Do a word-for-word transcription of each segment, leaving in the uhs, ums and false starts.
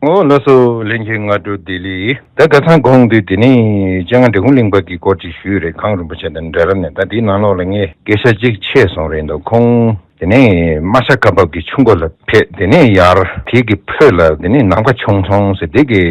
ཨོ་ལགས་སོ། ལྷན་རྒྱས་སྔ་དྲོ་བདེ་ལེགས། ད་ཁ་སང་གོང་དུ་དེ་ནས་སྤྱན་སྔ་འབྲི་གུང་གླིང་པ་གི་སྐོར་ཅིག་ཞུས་རེད། གངས་རིན་པོ་ཆེ་དང་འབྲེལ་བ་ནས། ད་དེའི་ནང་ལོགས་ལ་ངས་སྐད་ཆ་གཅིག་ཆད་སོང་རེད་འདུག་ཁོང་དེ་ནས་རྨ་བྱ་ཁ་འབབ་ཀྱི་ཆུ་མགོ་ལ་ཕེབས། དེ་ནས་ཡར་དེ་གི་ཕུ་ལ་དེ་ནས་ནམ་མཁའ་ཁྱུང་ཚང་ཟེར་དེ་གི་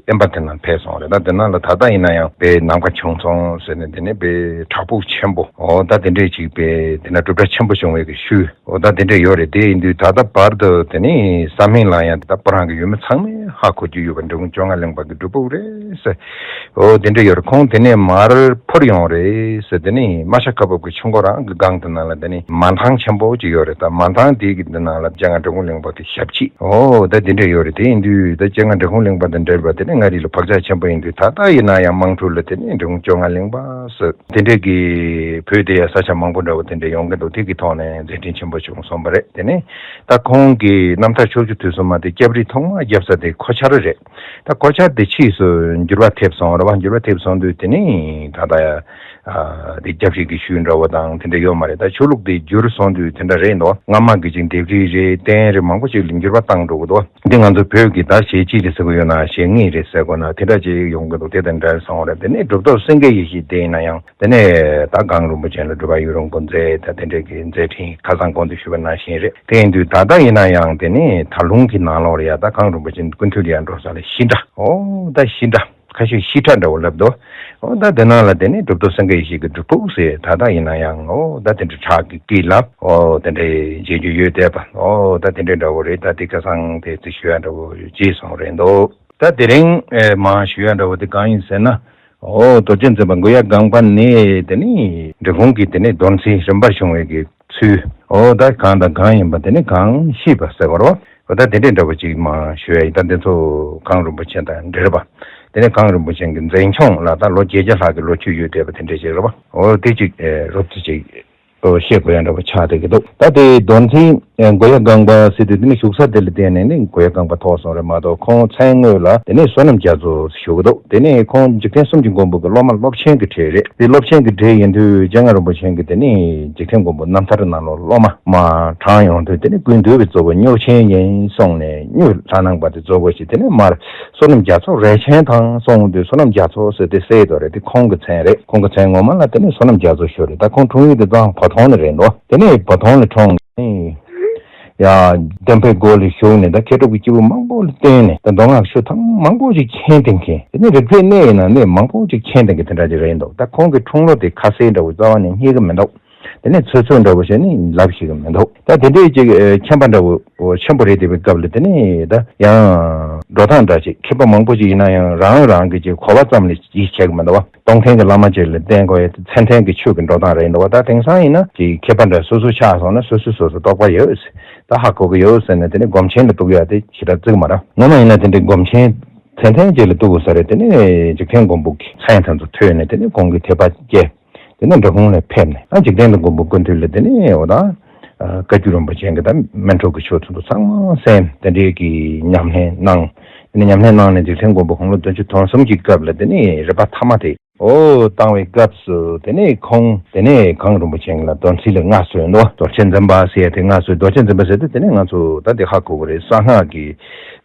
དབེན་པ་དེ་ན་ཕེབས་སོང་རེད། ད་དེ་ན་ལ་ད་ལྟ་ཡིན་ན་ཡང་དཔེ་ནམ་མཁའ་ཁྱུང་ཚང་ཟེར་ནས་དེ་ནས་དཔེ་བྲག་ཕུག་ཆེན་པོ། ཨོ་ད་དེ་འདྲས་ཅིག་དཔེ་དེ་ན་གྲུབ་འབྲས་ཆེན་པོ་བྱུང་བའི་གི་ཤུལ། ཨོ་ད་དེ་འདྲས་ཡོད་རེད། དེ་ཡིན་དུས་ད་ལྟ་བར་དུ་དེ་ནི་ས་མིང་ལ་ཡང་ད་ལྟ་སྤུ་རང་གི་ཡུལ་མི་ཚང་མས་ཧ་གོ་རྒྱུ་ཡོད་པ། འབྲི་གུང་བཅོ་ལྔ་གླིང་པ་གི་སྒྲུབ་ཕུག་རེད་ཟེར། ཨོ་དེ་འདྲས་ཡོད་རེད། ཁོང་དེ་ནས་མར་འཕུར་ཡོང་རེད་ཟེར། དེ་ནི་རྨ་བྱ་ཁ་འབབ་ཀྱི་ཆུ་མགོ་རང་གི་སྒང་དེ་ན་ལ་དེ་ནི་མ་ཐང་ཆེན་པོ་ཅིག་ཡོད་རེད། ད་མ་ཐང་དེ་གི་དེ་ན་ལ་སྤྱན་སྔ་འབྲི་གུང་གླིང་པ་གི་ཞབས་ཕྱི། ཨོ་ད་དེ་འདྲས་ཡོད་རེད། དེ་ཡིན་དུས་ད་སྤྱན་སྔ་འབྲི་གུང་གླིང་པ་དང་འབྲེལ་བ་དེ་ནི་མངའ་རིས་ལ་བག་ཆགས་ཆེན་པོ་ཡིན་དུས། ད་ལྟ་ཡིན་ན་ཡང་དམངས་ཁྲོད་ལ་དེ་ནི་འབྲི་གུང་བཅོ་ལྔ་གླིང་པ་ཟེར། དེ་འདྲས་ཀྱི་བོད་དེ་ཡ་ས་ཆ་མང་པོ་འདྲ་བོ་དེ་འདྲས་ཡོང་གི་འདུག་དེ་གི་ཐོག་ནས་མཛད་འཕྲིན་ཆེན་པོ་བྱུང་སོང་བ་རེད། དེ་ནས་ད་ཁོང་གི་རྣམ་ཐར་ཕྱོགས་བཅུ་དུས་གསུམ་མ་དེ་སྐྱབས་རིགས་ཐོག་མ་བརྒྱབ་ས་དེ་ཁོ་ཆ་ར་རེད། ད་ཁོ་ཆ་དེ་ཕྱིས་སུ་འགྱུར་བ་ཐེབས་སོང་རེད་བ། འགྱུར་བ་ཐེབས་སོང་དུས་དེ་ནས་ད་ལྟ་ཡ་དེ་སྐྱབས་རིགས་ཀྱི་ཤུལ་འདྲ་བོ་དང་དེ་འདྲས་ཡོད་མ་རེད། ད་ཆོས་ལུགས་དེ་འགྱུར་སོང་དུས་དེ་འདྲ་རེད་འདུག་སྔ་མ་གི་ཅིག་ལྡེབས་རིས་རེད། རྟེན་རེད། མང་པོ་ཅིག་ལ་འགྱུར་བ་བཏང་འགྲོ་གི་འདུག་འདི་ང་ཚོ་བོད་ཀྱི་ད་ཞེ་གཅིག་རེད་ཟེར་གི་ཡོད་ན། ཞེ་གཉིས་རེད་ཟེར་དགོས་ན་དེ་འདྲ་ཅིག་ཡོང་གི་འདུག་དེ་དང་འབྲེལ་སོང་རེད། དེ་ནས་གྲུབ་ཐོབ་སེང་གེ་ཡེ་ཤེས་དེ་ཡིན་ན་ཡང་དེ་ནས་ད་གངས་རིན་པོ་ཆེ་ལ་སྒྲུབ་པ་ཡུན་རིང་པོ་མཛད། ད་དེ་འདྲས་ཀྱི་མཛད་འཕྲིན་ཁ་སང་གོང་དུ་ཞུས་པ་ནང་བཞིན་རེད། དེ་ཡིན་དུས་ད་ལྟ་ཡིན་ན་ཡང་དེ་ནས་ད་ལུང་གི་ནང་ལོགས་ལ་ཡ་ད་གངས་རིན་པོ་ཆེ་སྐུ་མདུན་ལ་ཡ་འགྲོ་ས་ལ་ཤིང་འདྲ། ཨོ་ད་ཤིང་འདྲ། ཁ་ཤས་ཤིང་འདྲ་འདྲ་བོ་ལབ་འདུག་ཨོ་ད་དེ་ནང་ལ་དེ་ནི་གྲུབ་ཐོབ་སེང་གེ་ཡེ་ཤེས་ཀྱི་སྒྲུབ་ཕུག་ཟེར། ད་ལྟ་ཡིན་ན་ཡང་ཨོ་ད་དེ་འདྲ་བྲག་གི་དཀྱིལ་ལ་ཨོ་དེ་འདྲའི་མཇལ་རྒྱུ་ཡོད་བསྡད་པ། ཨོ་ད་དེ་འདྲ་འདྲ་བོ་རེད། ད་དེ་ཁ་སང་དེ་ཚོ་ཞུ་ཡ་འདྲ་བོ་བརྗེད་སོང་རེད་འདུག་ད་དེ་རིང་ཨེ་མ་ཞུ་ཡ་འདྲ་བོ་དེ་གང་ཡིན་ཟེར་ན། ཨོ་རྡོ་རྗེ་འཛིན་པ་མགོན་ཡབ་སྒང་པ་ནས་དེ་ནི་འབྲི་གུང་གི་དེ་ནི་མདོ་མཛངས་རིམ་པར་བྱུང་བའི་གི་ཚུལ། ཨོ་ད་གང་དང་གང་ཡིན་པ་དེ་ནི་གང་ཤེས་པ་ཟེར་བ་རོ། ཨོ་ད་དེ་འདྲའི་འདྲ་བོ་ཅིག་མ་ཞུ་ཡ་ཡིན། ད་དེ་ཚོ་གངས་རིན་པོ་ཆེ་དང་འབྲེལ་བ། དེ་ནས་གངས་རིན་པོ་ཆེ་གི་མཛད་འཆོང་ལ་ད་ལོ་བརྒྱད་བརྒྱ་ལྷག་གི་ལོ་རྒྱུས་ཡོད་བསྡད་པ་དེ་འདྲ་ཅིག་རེད་བ། ཨོ་དེ་ཅིག་ཨེ་རོབ་ཙམ་ཅིག་ཨོ་བཤད་དགོས་ཡ་འདྲ་བོ་ཆགས་བསྡད་ཀྱི་འདུག་ད་དེ་མདོ་མཛངས་ཨེ་མགོན་ཡབ་སྒང་པ་ཟེར་དུས་དེ་ནི་བཞུགས་ས་དེ་ལ་བརྟེན་ནས་ནི་མགོན་ཡབ་སྒང་པ་ཐོགས་སོང་རེད་མ་གཏོགས། ཁོང་མཚན་དངོས་ལ་དེ་ནི་བསོད་ནམས་རྒྱ་མཚོ་ཞུ་གི་འདུག་དེ་ནས་ཁོང་འཇིག་རྟེན་གསུམ་གྱི་མགོན་པོ་གི་སློབ་མ་སློབ་ཆེན་གྱི་གྲས་རེད། དེ་སློབ་ཆེན་གྱི་གྲས་ཡིན་དུས་སྤྱན་སྔ་རིན་པོ་ཆེ་གིས་དེ་ནི་འཇིག་རྟེན་མགོན་པོ་རྣམ་ཐར་ནང་ལོགས་སློབ་མ་མར་དྲངས་ཡོང་དུས་དེ་ནི་ཀུན་འདུས་པའི་གཙོ་བོ་སྨྱོ་ཆེན་ཡིན་གསུངས་ནས། སྨྱོ་ལྷ་ནང་པ་དེ་གཙོ་བོ་ཞིག་དེ་ནི་མར་བསོད་ནམས་རྒྱ་མཚོ་རས་ཆེན་ཐང་གསུངས་དུས་བསོད་ནམས་རྒྱ་མཚོ་ཟེར་དེ་གསལ་དོ་རེད། དེ་ཁོང་གི་མཚན་རེད། ཁོང་གི་མཚན་ངོ་མ་ལ་དེ་ནི་བསོད་ནམས་རྒྱ་མཚོ་ཞུ་རེད། ད་ཁོང་འཁྲུངས་ཡུལ་དེ་ཙང་བོ་དོང་ནས་རེད་འདུག་དེ་ནི་བོ་དོང་ནས་འཁྲུངས་ནས། ཡ། བསྟན་པའི་སྒོ་ལ་ཞུགས་ནས་ད་མཁས་གྲུབ་ཀྱི་སྐྱེས་བུ་མང་པོ་ལ་བསྟེན་ནས་ད་མདོ་སྔགས་ཆོས་ཐམས་མང་པོ་ཞིག་མཁྱེན་ལྡན་མཁན། དེ་ནས་རིག་པའི་གནས་ཡིན་ན་གནས་མང་པོ་ཞིག་མཁྱེན་ལྡན་མཁན་དེ་འདྲ་ཅིག་རེད་འདུག་ད་ཁོང་གི་འཁྲུངས་ལོ་དེ་ཁ་གསལ་འདྲ་བོ་རྩ་བ་ནས་རྙེད་ཀྱི་མི་འདུག་དེ་ནས་ཚོད་ཚོད་འདྲ་བོ་བྱས་ནས་ལབ་ཤེས་ཀྱི་མི་འདུག་ད་དེ་འདྲའི་ཅིག་ཨེ་མཁྱེན་པ་འདྲ་བོ་ཆེན་པོ་རེད་བསྡད་པའི་སྐབས་ལ། དེ་ནས་ད་ཡང་འགྲོ་སྟངས་འདྲ་ཅིག་མཁས་པ་མང་པོ་ཅིག་ཡིན་ན་ཡང་རང་རང་གི་ཅིག་གོ་བ་ཙམ་ལ་ཡིད་ཆེས་ཀྱི་མི་འདུག་བ། གཏོང་མཁན་གྱི་བླ་མ་ཅིག་ལ་བསྟེན་དགོས་ཡ་དེ་མཚན་ལྡན་གྱི་ཆོས་ཀྱི་འགྲོ་སྟངས་རེད་འདུག་བ། ད་དེང་སང་ཡིན་ན་ཅིག་མཁས་པ་འདྲ་སོ་སོ་ཆགས་སོང་ན་སོ་སོ་སོ་སོ་རྟོགས་པ་ཡོད། ད་ཧ་གོ་གི་ཡོད་ཟེར་ནས་དེ་ནས་སྒོམ་ཆེན་ལ་གཏུག་ཡ་དེ་ཞེ་དྲག་བརྩི་གི་མ་རེད། ངོ་མ་ཡིན་ན་དེ་འདྲའི་སྒོམ་ཆེན་མཚན་ལྡན་ཅིག་ལ་གཏུག་དགོས་ས་རེད། དེ་ནས་འཇིག་རྟེན་མགོན་པོ་གི་མཚན་དེ་ཚོ་ཐོས་ནས་དེ་ནས་ཁོང་གི་དད་པ་སྐྱེས། དེ་ནས་འབྲི་གུང་ལ་ཕེབས་ནས་ད་འཇིག་རྟེན་གྱི་མགོན་པོ་སྐུ་མདུན་ལ་དེ་ནས་འོ་ད་བཀའ་བརྒྱུད་རིན་པོ་ཆེ་གི་ད་སྨིན་གྲོལ་གྱི་ཆོས་ཚོ་ཚང་མ་གསན། དེ་འདྲའི་གི་ཉམས་ལེན་གནང་། དེ་ནས་ཉམས་ལེན་གནང་ནས་འཇིག་རྟེན་མགོན་པོ་དགུང་ལོ་བདུན་ཅུ་དོན་གསུམ་གྱི་སྐབས་ལ་དེ་ནས་རིམ་པ་ཐ་མ་དེ་ཨོ་བཏང་བའི་སྐབས་སུ་དེ་ནས་ཁོང་དེ་ནས་གངས་རིན་པོ་ཆེ་ལ་མདོ་མཛངས་ལ་མངའ་གསོལ་འདུག་རྡོ་རྗེ་འཛིན་པ་ཟེར་ཡ་དེ་མངའ་གསོལ། རྡོ་རྗེ་འཛིན་པ་ཟེར་དུས་དེ་ནས་ང་ཚོ་ད་དེ་ཧ་གོ་གི་རེད། གསང་སྔགས་ཀྱི་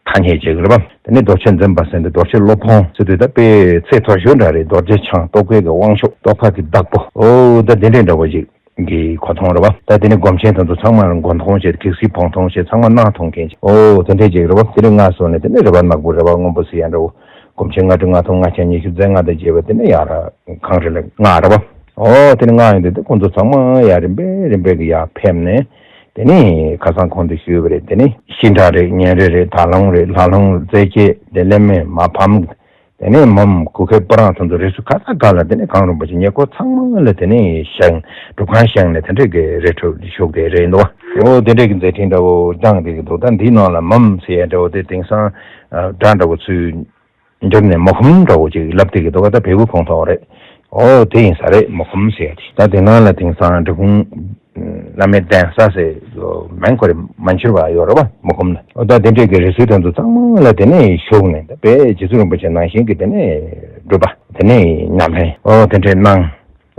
ཐ་སྙད་ཅིག་རེད་པ། དེ་ནས་རྡོ་རྗེ་འཛིན་པ་ཟེར་དུས་རྡོ་རྗེ་སློབ་དཔོན་ཟེར་དུས་ད་དཔེ་ཚད་མཐོ་ཤོས་འདྲ་རེད། རྡོ་རྗེ་འཆང་རྟོགས་པའི་གི་དབང་ཕྱུག་རྟོགས་པ་གི་བདག་པོ། ཨོ་ད་དེ་འདྲའི་འདྲ་བོ་ཅིག་གི་གོ་མཐོང་རེད་པ། ད་དེ་ནས་སྒོམ་ཆེན་དེ་ཚོ་ཚང་མ་ལ་མགོ་མཐོང་བྱས། གེགས་སེལ་བོང་མཐོང་བྱས། ཚང་མ་གནང་ཐུབ་མཁན་ཅིག་ཨོ་དེ་འདྲའི་ཅིག་རེད་པ། དེ་ནས་མངའ་གསོལ་ནས་དེ་ནས་རི་པ་ནག་པོ་རི་པ་སྔོན་པོ་ཟེར་ཡ་འདྲ་བོ། སྒོམ་ཆེན་ལྔ་ཁྲི་ལྔ་སྟོང་ལྔ་བརྒྱ་ཉི་ཤུ་རྩ་ལྔ་དང་བཅས་པ་དེ་ནས་ཡར་གངས་རི་ལ་མངགས་རེད་པ། ཨོ་དེ་ནས་མངགས་ཡོང་དུས་དེ་ཁོང་ཚོ་ཚང་མ་ཡར་རིམ་པས་རིམ་པས་ཀྱི་ཡར་ཕེབས་ནས། དེ་ནས་ཁ་སང་གོང་དུ་ཞུས་པ་རེད། དེ་ནས་ཤིང་འདྲ་རེད། ཉན་རི་རེད། དར་ལུང་རེད། ལྷ་ལུང་རྩེ་བྱེད་དེ་ལས་མེ་མ་ཕམ། དེ་ནས་མུམ་གུ་ཁའི་སྤུ་རངས་ཚོ་ཚོ་རི་སུ་ཁ་ས་ག་ལ་དེ་ནས་གངས་རིན་པོ་ཆེ་ཉེ་འཁོར་ཚང་མ་ལ་དེ་ནས་བཞེངས། སྒྲུབ་ཁང་བཞེངས་ནས་དེ་འདྲས་ཀྱི་རི་ཁྲོད་བཞུགས་དེ་རེད་འདུག་ཨོ་དེ་འདྲས་ཀྱི་མཛད་འཕྲིན་འདྲ་བོ་བསྐྱངས་བསྡད་ཀྱི་འདུག་ད་འདིའི་ནང་ལ་མུམ་ཟེར་ཡ་འདྲ་བོ་དེ་དེང་སང་སྒྲ་འདྲ་བོ་ཚུར་འགྱུར་ནས་མུ་ཁུམ་འདྲ་བོ་ཅིག་ལབ་བསྡད་ཀྱི་འདུག་ད་བལ་པོའི་ཁོངས་གཏོགས་རེད། ཨོ་དེ་ཡིན་ས་རེད། མུ་ཁུམ་ཟེར་ཡ་དེ། ད་དེ་ནང་ལ་དེང་སང་འབྲི་གུང་བླ་མའི་གདན་ས་ཟེར་མིང་ཁོ་རེ་མ་འཁྱུར་བ་ཡོད་རེད་པ། མུ་ཁུམ་ལ། ཨོ་ད་དེ་འདྲས་ཀྱི་རི་སུལ་དེ་ཚོ་ཚང་མ་ལ་དེ་ནས་བཞུགས་ནས་ད་དཔེ་རྗེ་བཙུན་རིན་པོ་ཆེ་ནང་བཞིན་གྱི་དེ་ནས་སྒྲུབ་པ་དེ་ནས་ཉམས་ལེན་ཨོ་དེ་འདྲས་གནང་།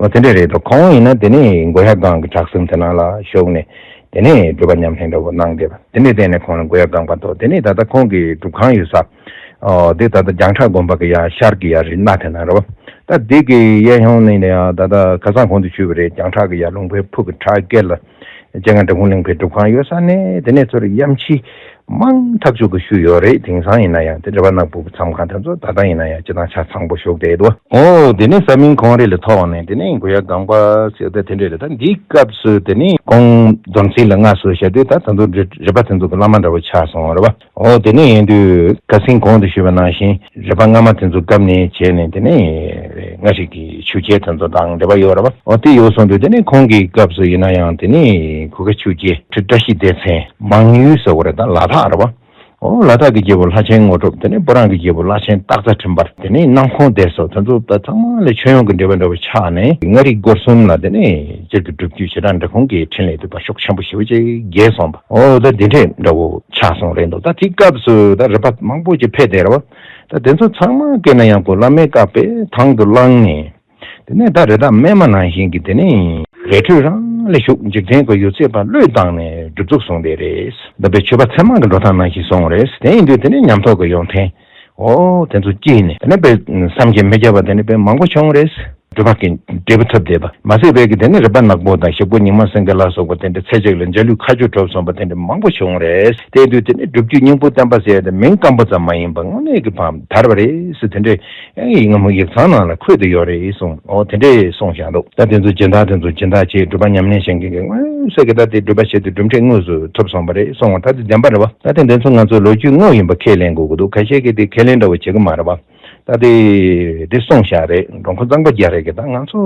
ཨོ་དེ་འདྲས་རེད་འདུག་ཁོང་ཡིན་ན་དེ་ནས་མགོན་ཡབ་སྒང་གི་བྲག་གསུམ་དེ་ནང་ལ་བཞུགས་ནས་ དེ་ནས་སྒྲུབ་པ་ཉམས་ལེན་འདྲ་བོ་གནང་བསྡད་པ། དེ་ནས་བསྟན་ནས་ཁོང་ལ་མགོ་ཡ་གང་པ་ཐོག་དེ་ནས་ད་ལྟ་ཁོང་གི་སྒྲུབ་ཁང་ཡོད་ས། ཨོ་དེ་ད་ལྟ་བྱང་ཁྲ་དགོན་པ་གི་ཡ་ཤར་གི་ཡ་རི་སྣ་དེ་ན་རེད་བ། ད་དེ་གི་གཡས་གཡོན་ནས་ཡ་ད་ལྟ་ཁ་སང་གོང་དུ་ཞུས་པ་རེད། བྱང་ཁྲ་གི་ཡ་ལུང་པའི་ཕུ་གི་བྲག་དཀྱིལ་ལ་སྤྱན་སྔ་འབྲི་གུང་གླིང་པའི་སྒྲུབ་ཁང་ཡོད་ས་ནས་དེ་ནས་ཚུར་གཡམ་ཆི་མང་ཐག་ཆོད་ཀྱི་ཤུལ་ཡོད་རེད། དེང་སང་ཡིན་ན་ཡང་དེ་རི་པ་ནག་པོ་གི་མཚམས་ཁང་དེ་ཚོ་ད་ལྟ་ཡིན་ན་ཡང་སྤྱི་བཏང་ཆ་ཚང་པོ་བཞུགས་བསྡད་འདུག་ཨོ་དེ་ནས་ས་མིང་ཁོང་རེ་ལ་ཐོགས་ནས་དེ་ནས་མགོ་ཡ་གང་པ་ཟེར་ད་དེ་འདྲས་རེད། ད་འདིའི་སྐབས་སུ་དེ་ནས་ཁོང་རྫོང་ཚིགས་ལ་མངའ་གསོལ་བྱ་དུས་ད་ད་དུང་རི་རི་པ་དེ་ཚོ་གི་བླ་མ་འདྲ་བོ་ཆགས་སོང་རེད་བ། ཨོ་དེ་ནས་ཡིན་དུས་ཁ་སང་གོང་དུ་ཞུས་པ་ནང་བཞིན་རི་པ་སྔ་མ་དེ་ཚོ་བཀབ་ནས་བྱས་ནས་དེ་ནས་མངའ་རིས་ཀྱི་ཆུ་རྐྱལ་དེ་ཚོ་དང་འབྲེལ་བ་ཡོད་རེད་བ། ཨོ་དེ་ཡོད་སོང་དུས་དེ་ནས་ཁོང་གི་སྐབས་སུ་ཡིན་ན་ཡང་དེ་ནས་གུ་གེ་ཆུ་རྐྱལ་ཁྲི་བཀྲ་ཤིས་སྡེ་ཚན་མང་ཡུལ་ཟེར་བ་རེད། ད་ལ་དྭགས་རེད་བ། ཨོ་ལ་དྭགས་ཀྱི་རྒྱལ་པོ་ལྷ་ཆེན་དངོས་གྲུབ། དེ་ནས་སྤུ་རང་གི་རྒྱལ་པོ་ལྷ་ཆེན་སྟག་རྩེ་འཕྲིན་པ། དེ་ནས་གནམ་ཁོང་སྡེ་སོགས་དེ་ཚོ་ད་ཚང་མ་ལ་ཆོས་ཡོང་གི་འབྲེལ་བ་འདྲ་བོ་ཆགས་ནས་མངའ་རིས་སྒོར་གསུམ་ལ་དེ་ནས་སྤྱིར་གྱི་སྒྲུབ་བརྒྱུད་བྱེ་བྲག་འབྲི་གུང་གི་འཕྲིན་ལས་འདུས་པ་ཤུགས་ཆེན་པོ་ཞེ་པོ་ཅིག་རྒྱས་སོང་བ། ཨོ་ད་འདི་འདྲས་འདྲ་བོ་ཆགས་སོང་རེད་འདུག་ད་དེའི་སྐབས་སུ་ད་རི་པ་མང་པོ་ཅིག་ཕེབས་བསྡད་རེད་བ། ད་དེ་ཚོ་ཚང་མ་སྐྱེས་ན་ཡང་ཁོ་བླ་མའི་བཀའ་དཔེ་དང་དུ་བླངས་ནས། དེ་ནས་ད་རི་དྭགས་སྨན་མ་ནང་བཞིན་གྱི་དེ་ནས་རི་ཁྲོད་རང་ལ་བཞུགས། འཇིག་རྟེན་གྱི་ཡོད་ཚད་པ་བློས་བཏང་ནས་སྒྲུབ་འཛུགས་སོང་བསྡད་རེད། འདི་པའི་ཆོས་པ་ཚད་མ་གི་འགྲོ་སྟངས་ནང་བཞིན་སོང་རེད། དེ་ཡིན་དུས་དེ་ནས་ཉམས་རྟོགས་ཀྱི་ཡོན་ཏན་ཨོ་དེ་ཚོ་སྐྱེས་ནས་དེ་ནས་པའི་བསམ་གྱིས་མི་ཁྱབ་པ་དེ་ནས་པའི་མང་པོ་བྱུང་རེད། སྒྲུབ་པ་གི་འབྲས་བུ་ཐོབ་བསྡད་པ་མ་ཟད་པའི་གི་དེ་ནས་རི་པ་ནག་པོ་དང་ཞིག་པོ་ཉི་མ་སེང་གེ་ལ་སོགས་པ་དེ་འདྲ་ཚེ་གཅིག་ལ་འཇའ་ལུས་མཁའ་སྤྱོད་གྲུབ་སོང་བ་དེ་འདྲ་མང་པོ་བྱུང་རེད། དེ་དུས་དེ་ནས་སྒྲུབ་བརྒྱུད་སྙིང་པོ་བསྟན་པ་ཟེར་ཡ་དེ་མིང་སྐམ་པོ་ཙམ་མ་ཡིན་པ་དངོས་གནས་ཀྱི་བམ་དར་བ་རེད་ཟེར་དེ་འདྲས། ཡང་ཡིག་ངོ་མ་ཡིག་ཚང་ནང་ལ་འཁོད་དུ་ཡོད་རེད་གསུངས། ཨོ་དེ་འདྲས་གསུངས་བཞག་འདུག་ད་དེ་ཚོ་སྦྱིན་བདག་དེ་ཚོ་སྦྱིན་བདག་བྱས་སྒྲུབ་པ་ཉམས་ལེན་བྱེད་མཁན་གྱི་དངོས་སུ་གི་ད་དེ་སྒྲུབ་པ་བྱེད་དུས་གྲུབ་འབྲས་དངོས་སུ་ཐོབ་སོང་བ་རེད་གསུངས་བ། ད་དེ་བདེན་པ་རེད་བ། ད་དེ་འདི་ཚོ་ང་ཚོ་ལོ་རྒྱུས་དངོས་ཡིན་པ་ཁས་ལེན་དགོས་ཀྱི་འདུག་ཁ་ཤས་ཀྱིས་དེ་ཁས་ལེན་འདྲ་བོ་བྱེད་ཀྱི་མ་རེད་བ། ད་དེ་དེ་གསུངས་བཞག་རེད། འགྲོ་མགོན་གཙང་པ་རྒྱ་རས་ཀྱིས་ད་ང་ཚོ་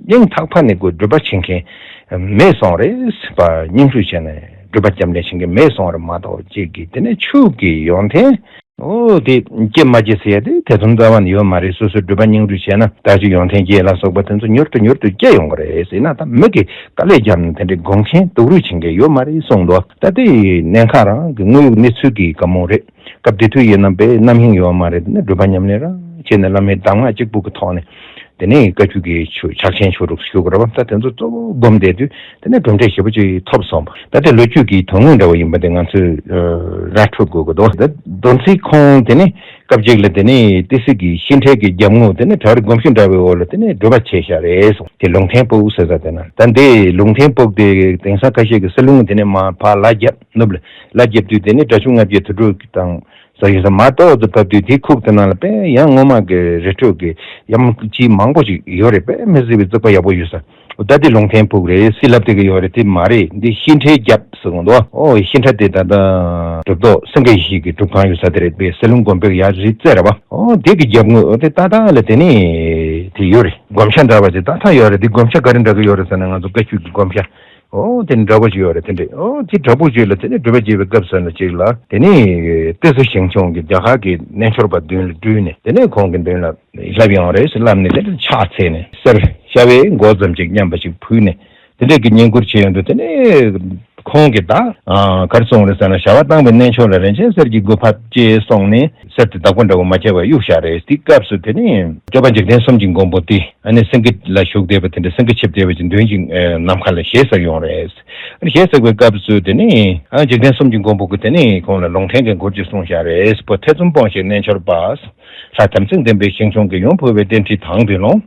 སྙིང་ཐག་པ་ནས་ཁོ་སྒྲུབ་པ་བྱེད་མཁན་མེད་སོང་རེད་པ། སྙིང་བསྡུས་བྱས་ནས་སྒྲུབ་པ་ཉམས་ལེན་བྱེད་མཁན་མེད་སོང་རེད་མ་གཏོགས་ཅིག་གིས་དེ་ནས་ཆོས་ཀྱི་ཡོན་ཏན། ཨོ་དེ་སྐྱེ་མ་སྐྱེ་ཟེར་ཡ་དེ་ཐེ་ཚོམ་རྩ་བ་ནས་ཡོད་མ་རེད། སོ་སོའི་སྒྲུབ་པ་སྙིང་བསྡུས་བྱས་ན་ད་ཅིག་ཡོན་ཏན་སྐྱེ་ལ་སོགས་པ་དེ་ཚོ་མྱུར་དུ་མྱུར་དུ་སྐྱེ་ཡོང་གི་རེད་ཟེར་ན། ད་མི་གིས་དཀའ་ལས་བརྒྱབ་ནས་དེ་འདྲའི་སྒོམ་མཁན་སྡུག་རུས་བྱེད་མཁན་ཡོད་མ་རེད་གསུངས་འདུག་ད་དེ་གནད་འགག་རང་གི་དངོས་ཡོད་གནས་ཚུལ་གྱི་བཀའ་མོལ་རེད། སྐབས་དེ་དུས་ཡིན་ན་པའི་རྣམ་གཡེང་ཡོད་མ་རེད། དེ་ནས་སྒྲུབ་པ་ཉམས་ལེན་རང་བྱས་ནས་བླ་མའི་གདམས་ངག་གཅིག་པུ་གི་ཐོག་ནས། དེ་ནས་བཀའ་བརྒྱུད་ཀྱི་ཆོས་ཕྱག་ཆེན་ཆོས་དྲུག་ཞུ་དགོས་རེད་བ། ད་དེ་ཚོ་གཙོ་བོ་སྒོམ་བསྡད་དུས་དེ་ནས་གྲུབ་འབྲས་ཞེ་པོ་ཅིག་ཐོབ་སོང་བ། ད་དེ་ལོ་རྒྱུས་ཀྱི་དོན་དངོས་འདྲ་བོ་ཡིན་པ་དེ་ང་ཚོས་ར་འཕྲོད་དགོས་ཀྱི་འདུག་ད་མདོ་ཚིག་ཁོང་དེ་ནས་སྐབས་གཅིག་ལ་དེ་ནས་ཏི་སེ་གི་ཤིང་འབྲས་ཀྱི་རྒྱབ་ངོས་དེ་ནས་བྲག་རི་སྒོམ་ཤིང་འདྲ་བའི་འོག་ལ་དེ་ནས་སྒྲུབ་པ་བྱས་བཞག་རེད་གསུངས། དེ་ལུང་བསྟན་ཕུག་ཟེར་ས་དེ་ན། ད་འདི་ལུང་བསྟན་ཕུག་དེ་དེང་སང་ཁ་ཤས་ཀྱི་གསེར་ལུང་དེ་ནས་མར་ཕར་ལ་རྒྱབ་ནུབ་ལ་ལ་རྒྱབ་དུས་དེ་ནས་དགྲ་ཆུ་ལྔ་བརྒྱའི་དུར་ཁྲོད་དང་། ཟ་ཡི་ཟ་མ་ཏོག་ཏུ་བབས་དུས་དེའི་ཁུག་དེ་ནང་ལ་དཔེ་ཡང་སྔོན་མ་གི་རི་ཁྲོད་ཀྱི་ཡམ་ཆེས་མང་པོ་ཞིག་ཡོད་རེད། དཔེ་མི་སྲིད་པའི་རྩིག་པ་ཡག་པོ་ཡོད་ས། ད་དེ་ལུང་བསྟན་ཕུག་རེད་ཟེར་ལབ་བསྡད་ཀྱི་ཡོད་རེད། དེ་མ་རེད། འདི་ཤིང་འབྲས་རྒྱབ་ཟེར་གོ་འདུག་ཨོ་ཤིང་འབྲས་དེ་ད་ལྟ་གྲུབ་ཐོབ་སེང་གེ་ཡེ་ཤེས་ཀྱི་སྒྲུབ་ཁང་ཡོད་ས་དེ་རེད་པས། གསེར་ལུང་དགོན་པའི་ཡར་རི་རྩེ་རེད་བ། ཨོ་དེ་གི་རྒྱབ་ངོས་ཨོ་དེ་ཏག་ཏག་ལ་དེ་ནས་དེ་ཡོད་རེད། སྒོམ་ཤ་འདྲ་བ་ཞིག་ཏག་ཏག་ཡོད་རེད། དེ་སྒོམ་ཤ་ག་རེ་འདྲ་གི་ཡོད་རེད་ཟེར་ན་ང་ཚོ་བཀའ་བརྒྱུད་ཀྱི་སྒོམ་ཤ། ཨོ་དེ་འདྲ་པོ་ཞིག་ཡོད་རེད། དེ་འདྲས་ཨོ་དེ་འདྲ་པོ་ཞིག་ལ་དེ་ནས་སྒྲུབ་པ་བྱེད་པའི་སྐབས་སུ་ལ་ཅིག་ལ་དེ་ནས་ཏི་སེ་ཞིང་ཆུང་གི་རྒྱ་གར་གྱི་རྣལ་འབྱོར་པ་མདུན་ལ་སྤྲུལ་ནས་དེ་ནས་ཁོང་གི་མདུན་ལ་ལྷབ་ཡོང་རེད་ཟེར་ལབ་ནས་དེ་འདྲ་ཕྱག་འཚལ་ནས་གསེར་ཤ་བའི་མགོ་ཙམ་ཅིག་མཉམ་པ་ཞིག་ཕུལ་ནས་དེ་འདྲས་ཀྱི་བསྙེན་བཀུར་བྱས་ཡོང་དུས་དེ་ནས་ཁོང་གིས་ད་ག་རེ་གསུངས་རེད་ཟེར་ན། བྱ་བ་བཏང་བའི་རྣལ་འབྱོར་ལ་རིན་ཆེན་གསེར་གྱི་སྒོ་ཕབ་ཅེས་གསུངས་ནས་གསེར་དེ་བདག་པོ་འདྲ་བོ་མ་བྱས་པར་གཡུགས་བཞག་རེད། དེའི་སྐབས་སུ་དེ་ནས་སྐྱོབ་པ་འཇིག་རྟེན་གསུམ་གྱི་མགོན་པོ་དེ། ཨ་ནི་སེང་གེ་ལ་བཞུགས་བསྡད་པ་དེ་འདྲ་སེང་གེ་ཆིབས་བསྡད་པ་ཅིག་མདུན་གྱི་ཨེ་ནམ་མཁའ་ལ་ཞལ་གཟིགས་ཡོང་རེད། ཨ་ནི་ཞལ་གཟིགས་པའི་སྐབས་སུ་དེ་ནི་ཨ་འཇིག་རྟེན་གསུམ་གྱི་མགོན་པོ་གིས་དེ་ནི་ཁོང་ལ་ལུང་བསྟན་གྱི་མགུར་ཅིག་གསུངས་བཞག་རེད། བུ་ཐེ་ཚོམ་སྤོངས་ཤིག་རྣལ་འབྱོར་པ། ལྷ་དམ་ཚིག་ལྡན་པའི་ཞིང་སྐྱོང་གི་ཡོན་ཕུལ་བའི་རྟེན་ཁྲིད་དང་དུ་ལོངས།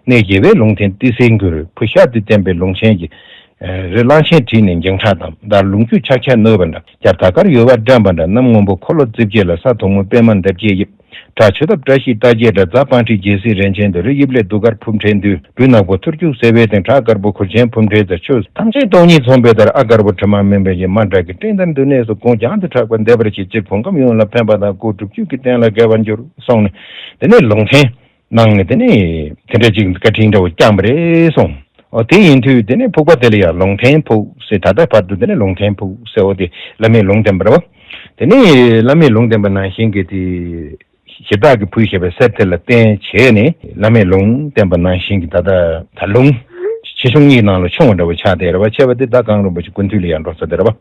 གནས་རྒྱལ་བའི་ལུང་བསྟན་ཏི་སེའི་མགུར། བུ་ཤ་དུ་བསྟན་པའི་ལུང་ཆེན་གྱི། རི་གླང་ཆེན་བྲིས་ནས་འགྱིང་ཁྲག་དམ། མདར་ལུང་རྒྱུད་ཆག་ཆག་བསྣོལ་བ་འདྲ། རྒྱབ་དར་དཀར་ཡོལ་བ་བཀྲམ་པ་འདྲ། གནམ་སྔོན་པོ་འཁོར་ལོ་རྩིབས་བརྒྱད་ལ། ས་དོག་མོ་པད་མ་འདབ་བརྒྱད་དབྱིབས། བྲག་ཆུ་འདབ་བཀྲ་ཤིས་རྟགས་བརྒྱད་འདྲ། རྫ་སྤང་ཁྲི་རྒྱལ་སྲིད་རིན་ཆེན་དུ། རི་དབྱིབས་ལས་གདུགས་དཀར་ཕུབ་འདྲའི་མདུད། སྦྲུལ་ནག་པོ་ཐོར་ཅོག་སེར་བའི་སྟེང་། བྲག་དཀར་པོ་གུར་ཆེན་ཕུབ་འདྲའི་རྩེར། ཆོས་ཐམས་ཅད་སྟོང་ཉིད་མཚོན་པའི་བརྡར། ཨ་དཀར་པོ་དྲི་མ་མུན་པའི་གཞི། མ་འདྲ་གི་སྤྲིན་ལྟར་འདུ་གནས་སུ། དགུང་རྒྱང་དུ་གྲགས་པ་འདེབས་པར་བྱེད། སྤྱིར་བོད་ཁམས་ཡོངས་ལ་ཕན་པ་དང་། སྒོ་སྒྲུབ་བརྒྱུད་ཀྱི་བསྟན་ལ་དགེ་བར་འགྱུར་གསུངས་ནས་དེ་ནས་ལུང་བསྟན། གནང་ནས་དེ་ནས་དེ་འདྲ་ཅིག་བཀའ་དྲིན་འདྲ་བོ་བསྐྱངས་པ་རེད་གསུངས། ཨོ་དེ་ཡིན་དུས་དེ་ནས་ཕུག་པ་དེ་ལ་ཡང་ལུང་བསྟན་ཕུག་ཟེར་ད་ལྟ་བར་དུ་དེ་ནས་ལུང་བསྟན་ཕུག་ཟེར། ཨོ་དེ་བླ་མས་ལུང་བསྟན་པ་རེད་བ། དེ་ནས་བླ་མས་ལུང་བསྟན་པ་ནང་བཞིན་གྱི་དེ་གཞི་བདག་གིས་ཕུལ་བཞག་པའི་གསེར་དེ་ལ་བརྟེན་བྱས་ནས་བླ་མས་ལུང་བསྟན་པ་ནང་བཞིན་གྱི་ད་ལྟ་ད་ལུང་ཆེ་ཆུང་གཉིས་ནང་ལ་ཆུང་བ་འདྲ་བོ་ཆགས་བསྡད་རེད་བ། ཆེ་བ་དེ་ད་གངས་རིན་པོ་ཆེ་སྐུ་མདུན་ལ་ཡང་འགྲོ་ས་དེ་རེད་བ།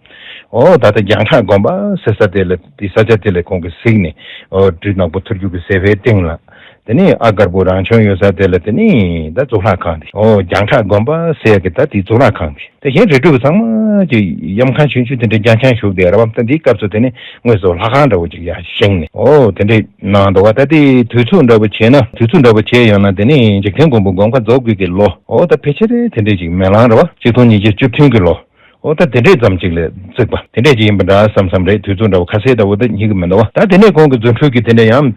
ཨོ་ད་ལྟ་རྒྱང་གྲགས་དགོན་པ་ཟེར་ས་དེ་ལ་དེ་ས་ཆ་དེ་ལ་ཁོང་གིས་གཟིགས་ནས་ཨོ་སྦྲུལ་ནག་པོ་ཐོར་ཅོག་གི་སེར་བའི་སྟེང་ལ། དེ་ནས་ཨ་དཀར་པོ་རང་བྱོན་ཡོད་ས་དེ་ལ་དེ་ནས་ད་གཙུག་ལག་ཁང་དེ། ཨོ་རྒྱང་གྲགས་དགོན་པ་ཟེར་གི་ད་དེ་གཙུག་ལག་ཁང་དེ། དེ་གཞན་རི་ཁྲོད་པ་ཚང་མ་གི་གཡམ་ཁང་ཆུང་ཆུང་དེ་འདྲ་རྒྱང་རྐྱང་བཞུགས་བསྡད་ར་བ། ད་འདིའི་སྐབས་སུ་དེ་ནས་དངོས་སུ་ལྷ་ཁང་འདྲ་བོ་ཅིག་ཡར་བཞེངས་ནས། ཨོ་དེ་འདྲས་གནང་འདུག་བ། ད་དེ་དུས་ཚོད་འདྲ་བོ་བྱས་ན། དུས་ཚོད་འདྲ་བོ་བྱས་ཡོང་ན་དེ་ནས་འཇིག་རྟེན་མགོན་པོ་དགོངས་པ་རྫོགས་དགོས་ཀྱི་ལོ། ཨོ་ད་ཕལ་ཆེར་དེ་འདྲས་ཅིག་མེ་གླང་ར་བ། ཆིག་སྟོང་ཉིས་བརྒྱ་བཅུ་བདུན་གྱི་ལོ། ཨོ་ད་དེ་འདྲས་ཙམ་ཅིག་ལ་བརྩིགས་པ་དེ་འདྲས་ཅིག་ཡིན་པ་འདྲ་བསམ་བསམ་རེད། དུས་ཚོད་འདྲ་བོ་ཁ་གསལ་འདྲ་བོ་ད་རྙེད་ཀྱི་མི་འདུག་བ། ད་དེ་ནས་ཁོང་གི་རྫུ་འཕྲུལ་གྱིས་དེ་འདྲས་ཡང་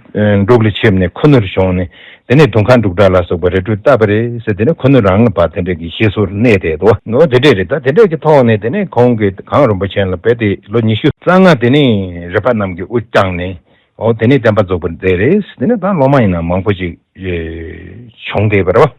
འབྲུག་ལ་ཆིབས་ནས་ཁུ་ནུར་བྱུང་ནས། དེ་ནས་དུང་ཁ་འབྲུག་སྒྲ་ལ་སོགས་པ་རི་ཁྲོད་བཏབ་པ་རེད་ཟེར། དེ་ནས་ཁུ་ནུ་རང་ལ་ཕར་དེ་འདྲས་ཀྱི་བཞེད་སྲོལ་གནས་བསྡད་འདུག་བ། ཨོ་དེ་འདྲས་རེད། ད་དེ་འདྲས་ཀྱི་ཐོག་ནས་དེ་ནས་ཁོང་གིས་གངས་རིན་པོ་ཆེ་ལ་རྦད་དེ་ལོ་ཉི་ཤུ་རྩ་ལྔ་དེ་ནས་རི་པ་རྣམས་ཀྱིས་དབུ་བརྐྱངས་ནས། ཨོ་དེ་ནས་བསྟན་པ་རྫོགས་པར་མཛད་རེད། དེ་ནས་ད་སློབ་མ་ཡིན་ན་མང་པོ་ཅིག་ཨེ་བྱུང་བསྡད་པ་རེད་བ།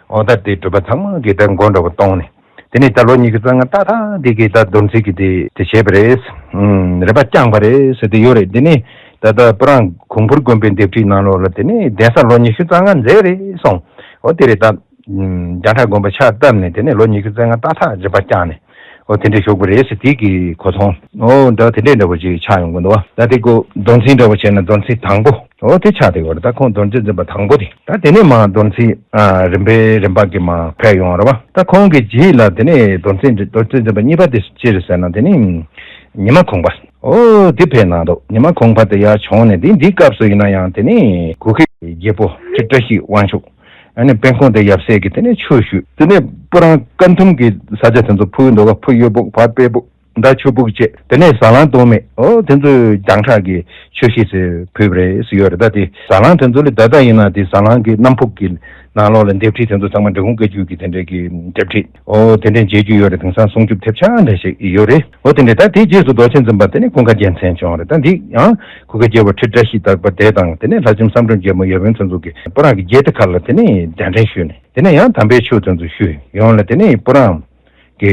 ཨོ་ད་དེ་གྲུབ་པ་ཚང་མ་གིས་ད་མགོ་འདྲ་བོ་གཏོང་ནས། དེ་ནས་ད་ལོ་ཉི་ཤུ་རྩ་ལྔ་ཏག་ཏག་འདི་གི་ད་རྡོར་འཛིན་གྱི་དེ་དེ་བྱས་པ་རེད། ཨུམ་རི་པ་བརྐྱངས་པ་རེད་ཟེར་དེ་ཡོད་རེད། དེ་ནས་ད་ལྟ་སྤུ་རང་གུང་ཕུར་དགོན་པའི་ལྡེབས་བྲིས་ནང་ལོགས་ལ་དེ་ནས་གདན་ས་ལོ་ཉི་ཤུ་རྩ་ལྔ་མཛད་རེད་གསུངས། ཨོ་དེ་རེད། ད་ཨུམ་རྒྱང་གྲགས་དགོན་པ་ཕྱག་བཏབ་ནས་དེ་ནས་ལོ་ཉི་ཤུ་རྩ་ལྔ་ཏག་ཏག་རི་པ་བརྐྱངས་ནས། ཨོ་དེ་འདྲས་བཞུགས་པ་རེད་ཟེར་དེ་གི་གོ་མཐོང་། ཨོ་འདྲ་དེ་འདྲས་འདྲ་བོ་ཅིག་ཆགས་ཡོང་གི་འདུག་བ། ད་དེ་ཀོ་རྡོར་འཛིན་འདྲ་བོ་བྱས་ན་རྡོར་འཛིན་དང་པོ། ཨོ་དེ་ཆགས་བསྡད་ཡོད་རེད། ད་ཁོང་རྡོར་འཛིན་འཛིན་པ་དང་པོ་དེ། ད་དེ་ནས་མར་རྡོར་འཛིན་ཨ་རིམ་པས་རིམ་པ་གིས་མར་འཕེལ་ཡོང་རེད་བ། ད་ཁོང་གི་རྗེས་ལ་དེ་ནས་རྡོར་འཛིན་རྡོར་འཛིན་འཛིན་པ་གཉིས་པ་དེ་ཅི་རེད་ཟེར་ན་དེ་ནི་ཉི་མ་གུང་པ། ཨོ་དེ་ཕེབས་གནང་འདུག་ཉི་མ་གུང་པ་དེ་ཡར་བྱོན་ནས་དེ་འདིའི་སྐབས་སུ་ཡིན་ན་ཡང་དེ་ནི་གུ་གེ་རྒྱལ་པོ་ཁྲི་བཀྲ་ཤིས་དབང་ཕྱུག་ཨ་ནི་དཔལ་ཁོང་དེ་ཡབ་སྲས་ཀྱིས་དེ་ནས་ཆོས་ཞུས། དེ་ནས་སྤུ་རང་ཀ་ཐུམ་གྱི་ས་ཆ་དེ་ཚོ་ཕུ་འདུག་ག་ཕུ་གཡུ་སྦུག་བར་དཔལ་སྦུག་མདའ་ཆུ་སྦུག་བཅས། དེ་ནས་ཟ་ལང་སྟོད་སྨད། ཨོ་དེ་ཚོ་རྒྱང་གྲགས་ཀྱི་ཆོས་གཞིས་སུ་ཕུལ་བ་རེད་ཟེར་ཡོད་རེད། ད་དེ་ཟ་ལང་དེ་ཚོ་ལ་ད་ལྟ་ཡིན་ན་དེ་ཟ་ལང་གི་གནམ་ཕུག་གི་ནང་ལོགས་ལ་ལྡེབས་བྲིས་དེ་ཚོ་ཚང་མ་འབྲི་གུང་བཀའ་བརྒྱུད་ཀྱི་དེ་འདྲའི་གི་ལྡེབས་བྲིས། ཨོ་དེ་འདྲའི་མཇལ་རྒྱུ་ཡོད་རེད། དེང་སང་སྲུང་སྐྱོབ་ཐེབས་ཆག་འདྲ་ཞིག་ཡོད་རེད། ཨོ་དེ་འདྲའི་ད་དེའི་རྗེས་སུ་རྡོ་རྗེ་འཛིན་པ་དེ་ནི་ཀུན་དགའ་རྒྱལ་མཚན་བྱུང་རེད། ད་འདི་ཡང་གུ་གེ་རྒྱལ་པོ་ཁྲི་བཀྲ་ཤིས་དག་པ་དེ་དང་དེ་ནས་ལྷ་ལྕམ་བསམ་གྲུབ་རྒྱལ་མོ་ཡབ་ཡུམ་ཚོ་ཚོ་གིས་སྤུ་རང་གི་རྒྱལ་དེ་ཁ་ལ་དེ་ནས་གདན་འདྲེན་ཞུས་ནས། དེ་ནས་ཡང་དམ་པའི་ཆོས་དེ་ཚོ་ཞུས་ཡོང་ལ་དེ་ནས་སྤུ་རང་གི་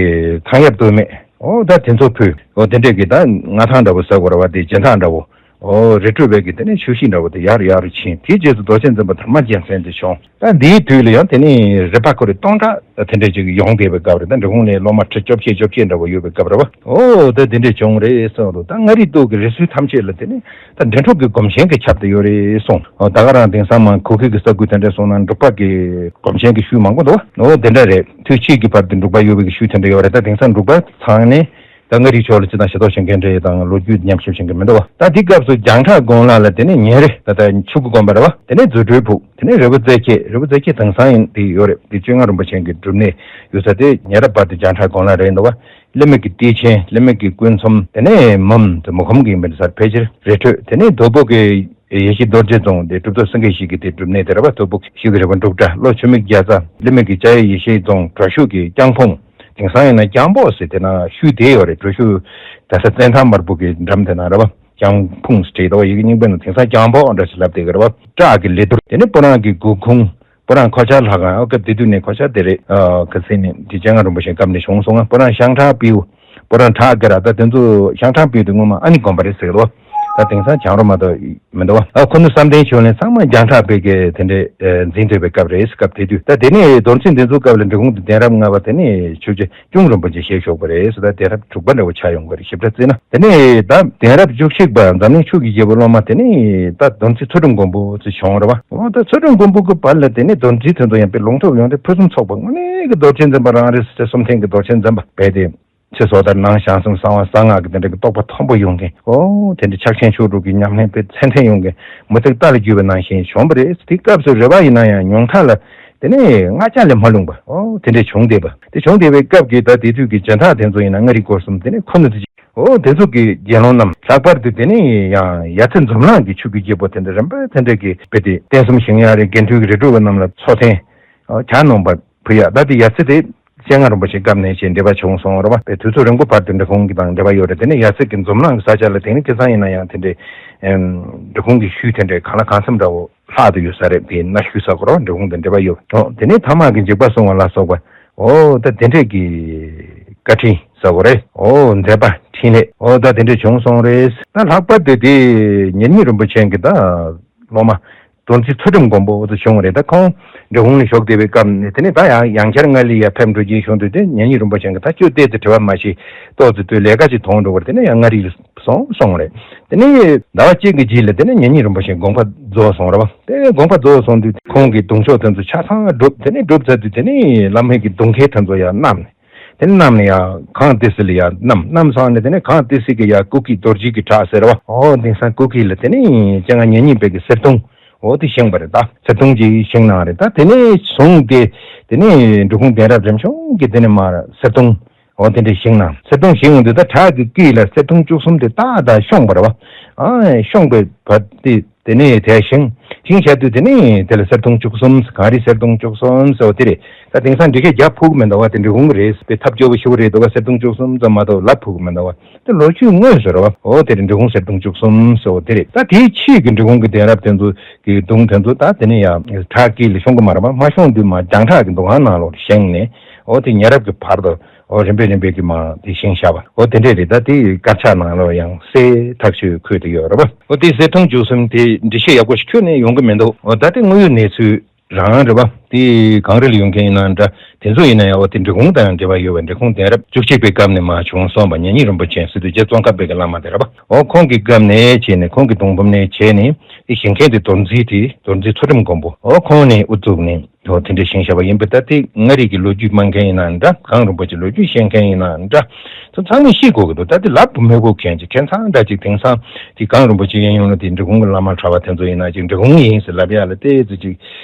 ཐང་ཡབ་སྟོད་སྨད། ཨོ་ད་དེ་ཚོ་ཕུལ། ཨོ་དེ་འདྲས་ཀྱི་ད་མངའ་ཐང་འདྲ་བོ་ཟེར་དགོས་རེད་བ། དེ་སྦྱིན་བདག་འདྲ་བོ། ཨོ་རི་ཁྲོད་པའི་གི་དེ་ནས་ཆོས་གཞིས་འདྲ་བོ་དེ་ཡར་ཡར་ཕྱིན། དེའི་རྗེས་སུ་རྡོ་རྗེ་འཛིན་པ་དར་མ་རྒྱལ་མཚན་དེ་བྱོན། ད་འདིའི་དུས་ལ་ཡང་དེ་ནས་རི་པ་ཁོ་རེ་སྟོང་ཕྲག་དེ་འདྲས་ཅིག་ཡོང་བསྡད་པའི་སྐབས་རེད། ད་འབྲི་གུང་ནས་སློབ་མ་ཁྲི་བཅོ་བརྒྱད་བཅོ་བརྒྱད་འདྲ་བོ་ཡོད་པའི་སྐབས་རེད་བ། ཨོ་ད་དེ་འདྲས་བྱུང་རེད་གསུངས་འདུག་ད་མངའ་རིས་སྟོད་ཀྱི་རི་སུལ་ཐམས་ཅད་ལ་དེ་ནས་ད་འབྲི་ཕྲུག་གི་སྒོམ་ཆེན་གྱིས་ཁྱབ་བསྡད་ཡོད་རེད་གསུངས། ཨོ་ད་ག་རང་དེང་སང་མ་གུ་གེ་གི་ས་ཁུལ་དེ་འདྲས་སོང་ན་འབྲུག་པ་གི་སྒོམ་ཆེན་གྱི་ཤུལ་མང་པོ་འདུག་ཨོ་དེ་འདྲ་རེད། དུས་ཕྱིས་ཀྱི་བར་དུ་འབྲུག་པ་ཡོད་པའི་ཤུལ་དེ་འདྲ་ཡོད་རེད། ད་དེང་སང་འབྲུག་པ་ཚང་ནས་ད་མངའ་རིས་ཕྱོགས་ལ་སྤྱི་དང་ཞེ་ཐོག་བྱེད་མཁན་འདྲ་དང་ལོ་རྒྱུས་ཉམས་ཞིབ་བྱེད་མཁན་མི་འདུག་བ། ད་འདི་སྐབས་སུ་རྒྱང་གྲགས་དགོན་ལག་ལ་དེ་ནས་ཉེ་རེ་ད་ལྟ་ཆུ་བོ་དགོན་པ་རེད་བ། དེ་ནས་རྫུ་འཕྲུལ་ཕུག་དེ་ནས་རི་བོ་རྩེ་ཁྱེད། རི་བོ་རྩེ་ཁྱེད་དེང་སང་ཡིན་དེ་ཡོད་རེད། དེ་སྤྱན་སྔ་རིན་པོ་ཆེ་གི་སྒྲུབ་གནས་ཡོད་ས་དེ་ཉེ་རབས་བར་དུ་རྒྱང་གྲགས་དགོན་ལག་རེད་འདུག་བ། གླིང་མེ་གི་བསྟི་ཆེན། གླིང་མེ་གི་སྐུ་མཚམས། དེ་ནས་མུམ་དེ་མུ་ཁམ་གི་ཡིན་པ་འདི་སར་ཕལ་ཆེར་རི་ཁྲོད། དེ་ནས་དོལ་པོ་གི་ཡེ་ཤེས་རྡོ་རྗེ་རྫོང་དེ་གྲུབ་ཐོབ་སེང་གེ་ཞིག་གི་དེ་སྒྲུབ་གནས་དེ་རེད་བ། དོལ་པོ་ཞིག་གི་རི་བོ་འབྲུག་སྒྲ། ལྷོ་ཆུ་མིག་རྒྱ་ཚ། གླིང་མེ་གི་ལྕགས་ཡོས་ཡེ་ཤེས་རྫོང་བྲག་ཤུག་གི་རྐྱང་འཕུང་། དེང་སང་ཡིན་ན་རྐྱང་པོ་ཟེར་དེ་ན་ཤུལ་དེ་ཡོད་རེད། བྲག་ཤུག་ད་ས་བཙན་ཐང་དམར་པོ་གི་འགྲམ་དེ་ན་རེད་བ། རྐྱང་འཕུང་ཟེར་དེ་ཡི་གེ་རྙིང་པའི་ནང་དེང་སང་རྐྱང་པོ་འདྲ་ཞིག་ལབ་དེ་གི་རེད་བ། བྲག་གི་ལི་དུར། དེ་ནས་སྤུ་རང་གི་མགོ་ཁུངས། སྤུ་རང་ཁོ་ཆ་ལྷ་ཁང་། ཨོ་སྐབས་དེ་དུས་ནས་ཁོ་ཆ་དེ་རེད། ཨ་ག་ཚེ་ནས་འདི་སྤྱན་སྔ་རིན་པོ་ཆེ་སྐབས་ནས་བྱུང་སོང་ང་། སྤུ་རང་ཤང་ཁྲ་པིའུ། སྤུ་རང་བྲག་དཀར་ར། ད་དེ་ཚོ་ཤང་ཁྲ་པིའུ་དེ་སྔོན་མ་ཨ་ནི་དགོན་པ་རེད་ཟེར་ལོ། ད་དེང་སང་བྱང་རོ་མ་གཏོགས་མི་འདུག་བ། ཨ་ཁོ་ནུ་བསམ་གཏན་ཆོས་གླིང་ཚང་མ་རྒྱང་གྲགས་པའི་གི་དེ་འདྲའི་འཛིན་ཐུབ་པའི་སྐབས་རེད། སྐབས་དེ་དུས་ད་དེ་ནས་རྡོར་འཛིན་དེ་ཚོའི་སྐབས་ལ་འབྲི་གུང་དུ་གདན་རབས་ལྔ་པ་དེ་ནས་ཆོས་རྗེ་གཅུང་རིན་པོ་ཆེ་ཞེས་ཞུགས་པ་རེད་ཟེར། ད་གདན་རབས་དྲུག་པ་འདྲ་བོ་ཆགས་ཡོང་གི་རེད། ཞིབ་ཕྲ་བརྩིས་ན། དེ་ནས་ད་གདན་རབས་བཅུ་གཅིག་པ་འཛམ་གླིང་ཆོས་ཀྱི་རྒྱལ་པོ་སློབ་མ་དེ་ནས་ད་རྡོར་འཛིན་ཚུལ་ཁྲིམས་མགོན་པོ་ཚོ་བྱུང་བ་རེད་བ། འོ་ད་ཚུལ་ཁྲིམས་མགོན་པོ་གི་བར་ལ་དེ་ནས་རྡོར་འཛིན་དེ་ཚོ་ཡང་དཔེ་ལུང་རྟོགས་ཡོང་དུས་ཕུན་སུམ་ཚོགས་པ་དངོས་གནས་ཀྱི་རྡོ་རྗེ་འཛིན་པ་རང་རེད་ཟེར། གསུམ་ལྡན་གྱི་རྡོ་རྗེ་འཛིན་པ་རྦད་དེ་ཕྱི་སོ་ཐར་ནང་བྱང་སེམས་གསང་བ་གསང་སྔགས་ཀྱི་དེ་འདྲ་གི་རྟོགས་པ་མཐོན་པོ་ཡོང་མཁན། འོ་དེ་འདྲ་ཕྱག་ཆེན་མཆོག་སྒྲུབ་ཀྱི་ཉམས་ལེན་དཔེ་ཚད་ལྡན་ཡོང་མཁན་མུ་སྟེགས་རྟ་ལ་བརྒྱུས་པ་ནང་བཞིན་བྱུང་བ་རེད། དེ་སྐབས་སུ་རེ་བ་ཡིན་ན་ཡང་ཉུང་མཐའ་ལ་དེ་ནས་ལྔ་ཆ་ལས་མ་ལྷུང་པ། འོ་དེ་འདྲ་བྱུང་བསྡད་པ། དེ་བྱུང་བསྡད་པའི་སྐབས་ཀྱི་ད་དེ་དུས་ཀྱི་སྦྱིན་བདག་དེ་ཚོ་ཡིན་ན་མངའ་རིས་སྐོར་གསུམ་དེ་ནས་ཁོ་ནུ་དེ། འོ་དེ་ཚོ་གི་དགེ་སློང་རྣམས་ལྷག་པར་དུ་དེ་ནས་ཡང་ཡ་མཚན་འཛོམས་གླིང་གི་ཆོས་ཀྱི་རྒྱལ་པོ་དེ་འདྲ་རིམ་པ་དེ་འདྲ་གི་དཔེ་དེ་རྟེན་གསུམ་ཞིང་ཡང་རེད། དགེ་འདུན་གྱི་རི་ཁྲོད་པ་རྣམས་ལ་འཚོ་རྟེན་གྱ་ནོམ་པ་ཕུལ་ཡ། ད་དེ་ཡ་མཚན་དེ་སྤྱན་སྔ་རིན་པོ་ཆེ་སྐབས་ནས་བྱས་འབྲེལ་བ་བྱུང་སོང་རེད་བ། དཔེ་དུས་ཚོད་རིང་པོ་བར་དུ་འབྲི་གུང་གི་དང་འབྲེལ་བ་ཡོད་རེད། དེ་ནས་ཡ་མཚན་གྱི་འཛོམས་གླིང་གི་ས་ཆ་ལ་དེང་རབས་ཁ་སང་ཡིན་ན་ཡང་དེ་འདྲའི་འབྲི་གུང་གི་ཤུལ་དེ་འདྲའི་གང་ལ་གང་འཚམ་འདྲ་བོ་ལྷག་ཏུ་ཡོད་ས་རེད། དེ་ན་ཤུལ་ས་གོ་ར་འབྲི་གུང་དང་འབྲེལ་བ་ཡོད། འོ་དེ་ནས་ཐ་མག་གི་འཇིགས་པ་སྲུང་བ་ལ་སོགས་པ། འོ་ད་དེ་འདྲས་ཀྱི་བཀའ་དྲིན་ཟེར་དགོས་རེད། འོ་མཛད་པ་འཕྲིན་ལས། འོ་ད་དེ་འདྲས་བྱུང་སོང་རེད། ད་ལྷག་པར་དུ་དེ་ཉེར་གཉིས་རིན་པོ་ཆེ་གི་ད་སློབ་མ་ རྡོ་རྗེ་ཚུལ་ཁྲིམས་མགོན་པོ་དེ་བྱུང་བ་རེད། ད་ཁོང་འབྲི་གུང་ལ་བཞུགས་བསྡད་པའི་སྐབས་ནས་དེ་ནས་ད་ཡང་ཡང་བསྐྱར་མངའ་རིས་ཡར་ཕེབས་འགྲོ་གི་བྱུང་དུས་དེ་ཉེ་ཉིད་རིན་པོ་ཆེ་གིས་ད་ཁྱོད་བལྟས་ཏེ་དྲི་བ་མ་བྱེད། ཏོག་ཙེ་ཏོག་ཙེ་ལས་ཀ་ཅིག་དོན་འགྲོ་བར་དེ་ནས་ཡང་མངའ་རིས་ལ་སོང་སོང་བ་རེད། དེ་ནས་ཟླ་བ་གཅིག་གི་རྗེས་ལ་དེ་ནས་ཉེ་ཉིད་རིན་པོ་ཆེ་དགོངས་པ་རྫོགས་སོང་རེད་བ། དེ་དགོངས་པ་རྫོགས་སོང་དུས་ཁོང་གི་གདུང་ཤོག་དེ་ཚོ་ཆ་ཚང་བསྒྲུབས། དེ་ནས་བསྒྲུབས་ཚར་དུས་དེ་ནས་བླ་མའི་གི་གདུང་ཁྱེར་དེ་ཚོ་ཡར་བསྣམས་ནས། དེ་ནས་བསྣམས་ནས་ཡར་གངས་ཏི་སེ་ལ་ཡར་བསྣམས། བསྣམས་སོང་ནས་དེ་ནས་གངས་ཏི་སེ་གི་ཡར་སྐུ་སྐྱེ་རྡོ་རྗེ་གི་བྲག་ཟེར་བ། ཨོ་དེང་སང་སྐུ་སྐྱེ་ལ་དེ་ནས་སྤྱན་སྔ་ཉེ་ཉིད་པའི་གི་གསེར་གདུང་འོ་དེ་བཞེངས་པ་རེད། ད་གསེར་གདུང་ཅིག་བཞེངས་གནང་རེད། ད་དེ་ནས་བཟུང་སྟེ་དེ་ནས་འབྲི་གུང་གདན་རབས་རིམ་བྱོན་གྱི་དེ་ནས་མར་གསེར་གདུང་འོ་དེ་འདྲ་བཞེངས་གནང་། གསེར་གདུང་བཞེངས་ཡོང་དུས་ད་བྲག་གི་དཀྱིལ་ལ་གསེར་གདུང་བཅུ་གསུམ་དེ་ཏག་ཏག་ཤོང་བ་རེད་བ། ཨ་ཤོང་པའི་བར་དེ། དེ་ནས་དེ་བཞེངས་བཞེངས་བྱས་དུས་དེ་ནས་དེ་ལ་གསེར་གདུང་བཅུ་གསུམ། གངས་རིའི་གསེར་གདུང་བཅུ་གསུམ་ཟེར་བ་དེ་རེད། ད་དེང་སང་འདི་གས་རྒྱབ་ཕུག་མི་འདུག་བ། དེ་འབྲི་གུང་རེད། དཔེ་ཐབས་སྐྱོ་པོ་ཞེ་པོ་རེད་འདུག་བ། གསེར་གདུང་བཅུ་གསུམ་ཙམ་མ་གཏོགས་ལབ་ཕུག་མི་འདུག་བ། དེ་ལོ་རྒྱུས་དངོས་སུ་རེད་བ། འོ་དེ་རེད། འབྲི་གུང་གསེར་གདུང་བཅུ་གསུམ་ཟེར་བ་དེ་རེད། ད་དེའི་ཕྱིས་ཀྱི་འབྲི་གུང་གི་གདན་རབས་དེ་ཚོ་གི་གདུང་དེ་ཚོ་ད་དེ་ནས་ཡང་བྲག་དཀྱིལ་ལ་ཤོང་གི་མ་རེད་བ། མ་ཤོང་དུས་མར་རྒྱང་གྲགས་ཀྱི་འདུ་ཁང་ནང་ལོགས་བཞེངས་ནས་འོ་དེ་ཉེ་རབས་ཀྱི་བར་དུ། འོ་རིམ་པས་རིམ་པས་ཀྱི་མར་དེ་བཞེངས་བཞག་པ། འོ་དེ་འདྲས་རེད། ད་དེ་དཀར་ཆག་ནང་ལོགས་ཡང་གསལ་ཐག་ཆོད་འཁོད་དེ་ཡོད་རེད་པ། འོ་དེ་གསེར་གདུང་བཅུ་གསུམ་དེ་འགྲེལ་བཤད་ཡག་པོ་ཞིག་ཁྱོན་ནས་ཡོང་གི་མི་འདུག་འོ་ད་དེ་དངོས་ཡོད་གནས་ཚུལ་རང་རེད་པ། དེ་གངས་རི་ལ་ཡོང་མཁན་ཡིན་ན་འདྲ། དེ་ཚོ་ཡིན་ན་ཡང་འོ་དེ་འབྲི་གུང་དང་ཡང་འབྲེལ་བ་ཡོད་པའི་འབྲི་གུང་གདན་རབས་བཅུ་གཅིག་པའི་སྐབས་ནས་མར་བྱུང་སོང་བ། ཉེ་ཉིད་རིན་པོ་ཆེ་ཟེར་དུས་རྗེ་ཙོང་ཁ་པའི་གི་བླ་མ་དེ་རེད་པ། འོ་ཁོང་གི་སྐབས་ནས་བྱས་ནས་ཁོང་གི་གདུང་འབུམ་ནས་བྱས་ནས་དེ་བཞེངས་མཁན་དེ་རྡོར་འཛིན་དེ་རྡོར་འཛིན་ཚུལ་ཁྲིམས་མགོན་པོ། འོ་ཁོང་ནས་དབུ་བཙུགས་ནས། འོ་དེ་འདྲ་བཞེངས་བཞག་པ་ཡིན་པས། ད་དེ་མངའ་རིས་ཀྱི་ལོ་རྒྱུས་སྨྲ་མཁན་ཡིན་ན་འདྲ། གངས་རིན་པོ་ཆེའི་ལོ་རྒྱུས་བཤད་མཁན་ཡིན་ན་འདྲ། ཚང་མས་ཤེས་དགོས་ཀྱི་འདུག་ད་དེ་ལབ་མི་དགོས་མཁན་ཅིག་ཁྱད་མཚར་འདྲ་ཅིག་དེང་སང་དེ་གངས་རིན་པོ་ཆེ་གཡས་གཡོན་ལ་དེ་འབྲི་གུང་གི་བླ་མ་གྲྭ་པ་དེ་ཚོ་ཡིན་ན་ཅིག་འབྲི་གུང་ཡིན་ཟེར་ལབ་ཡག་ལ་ཏོག་ཙམ་ཅིག་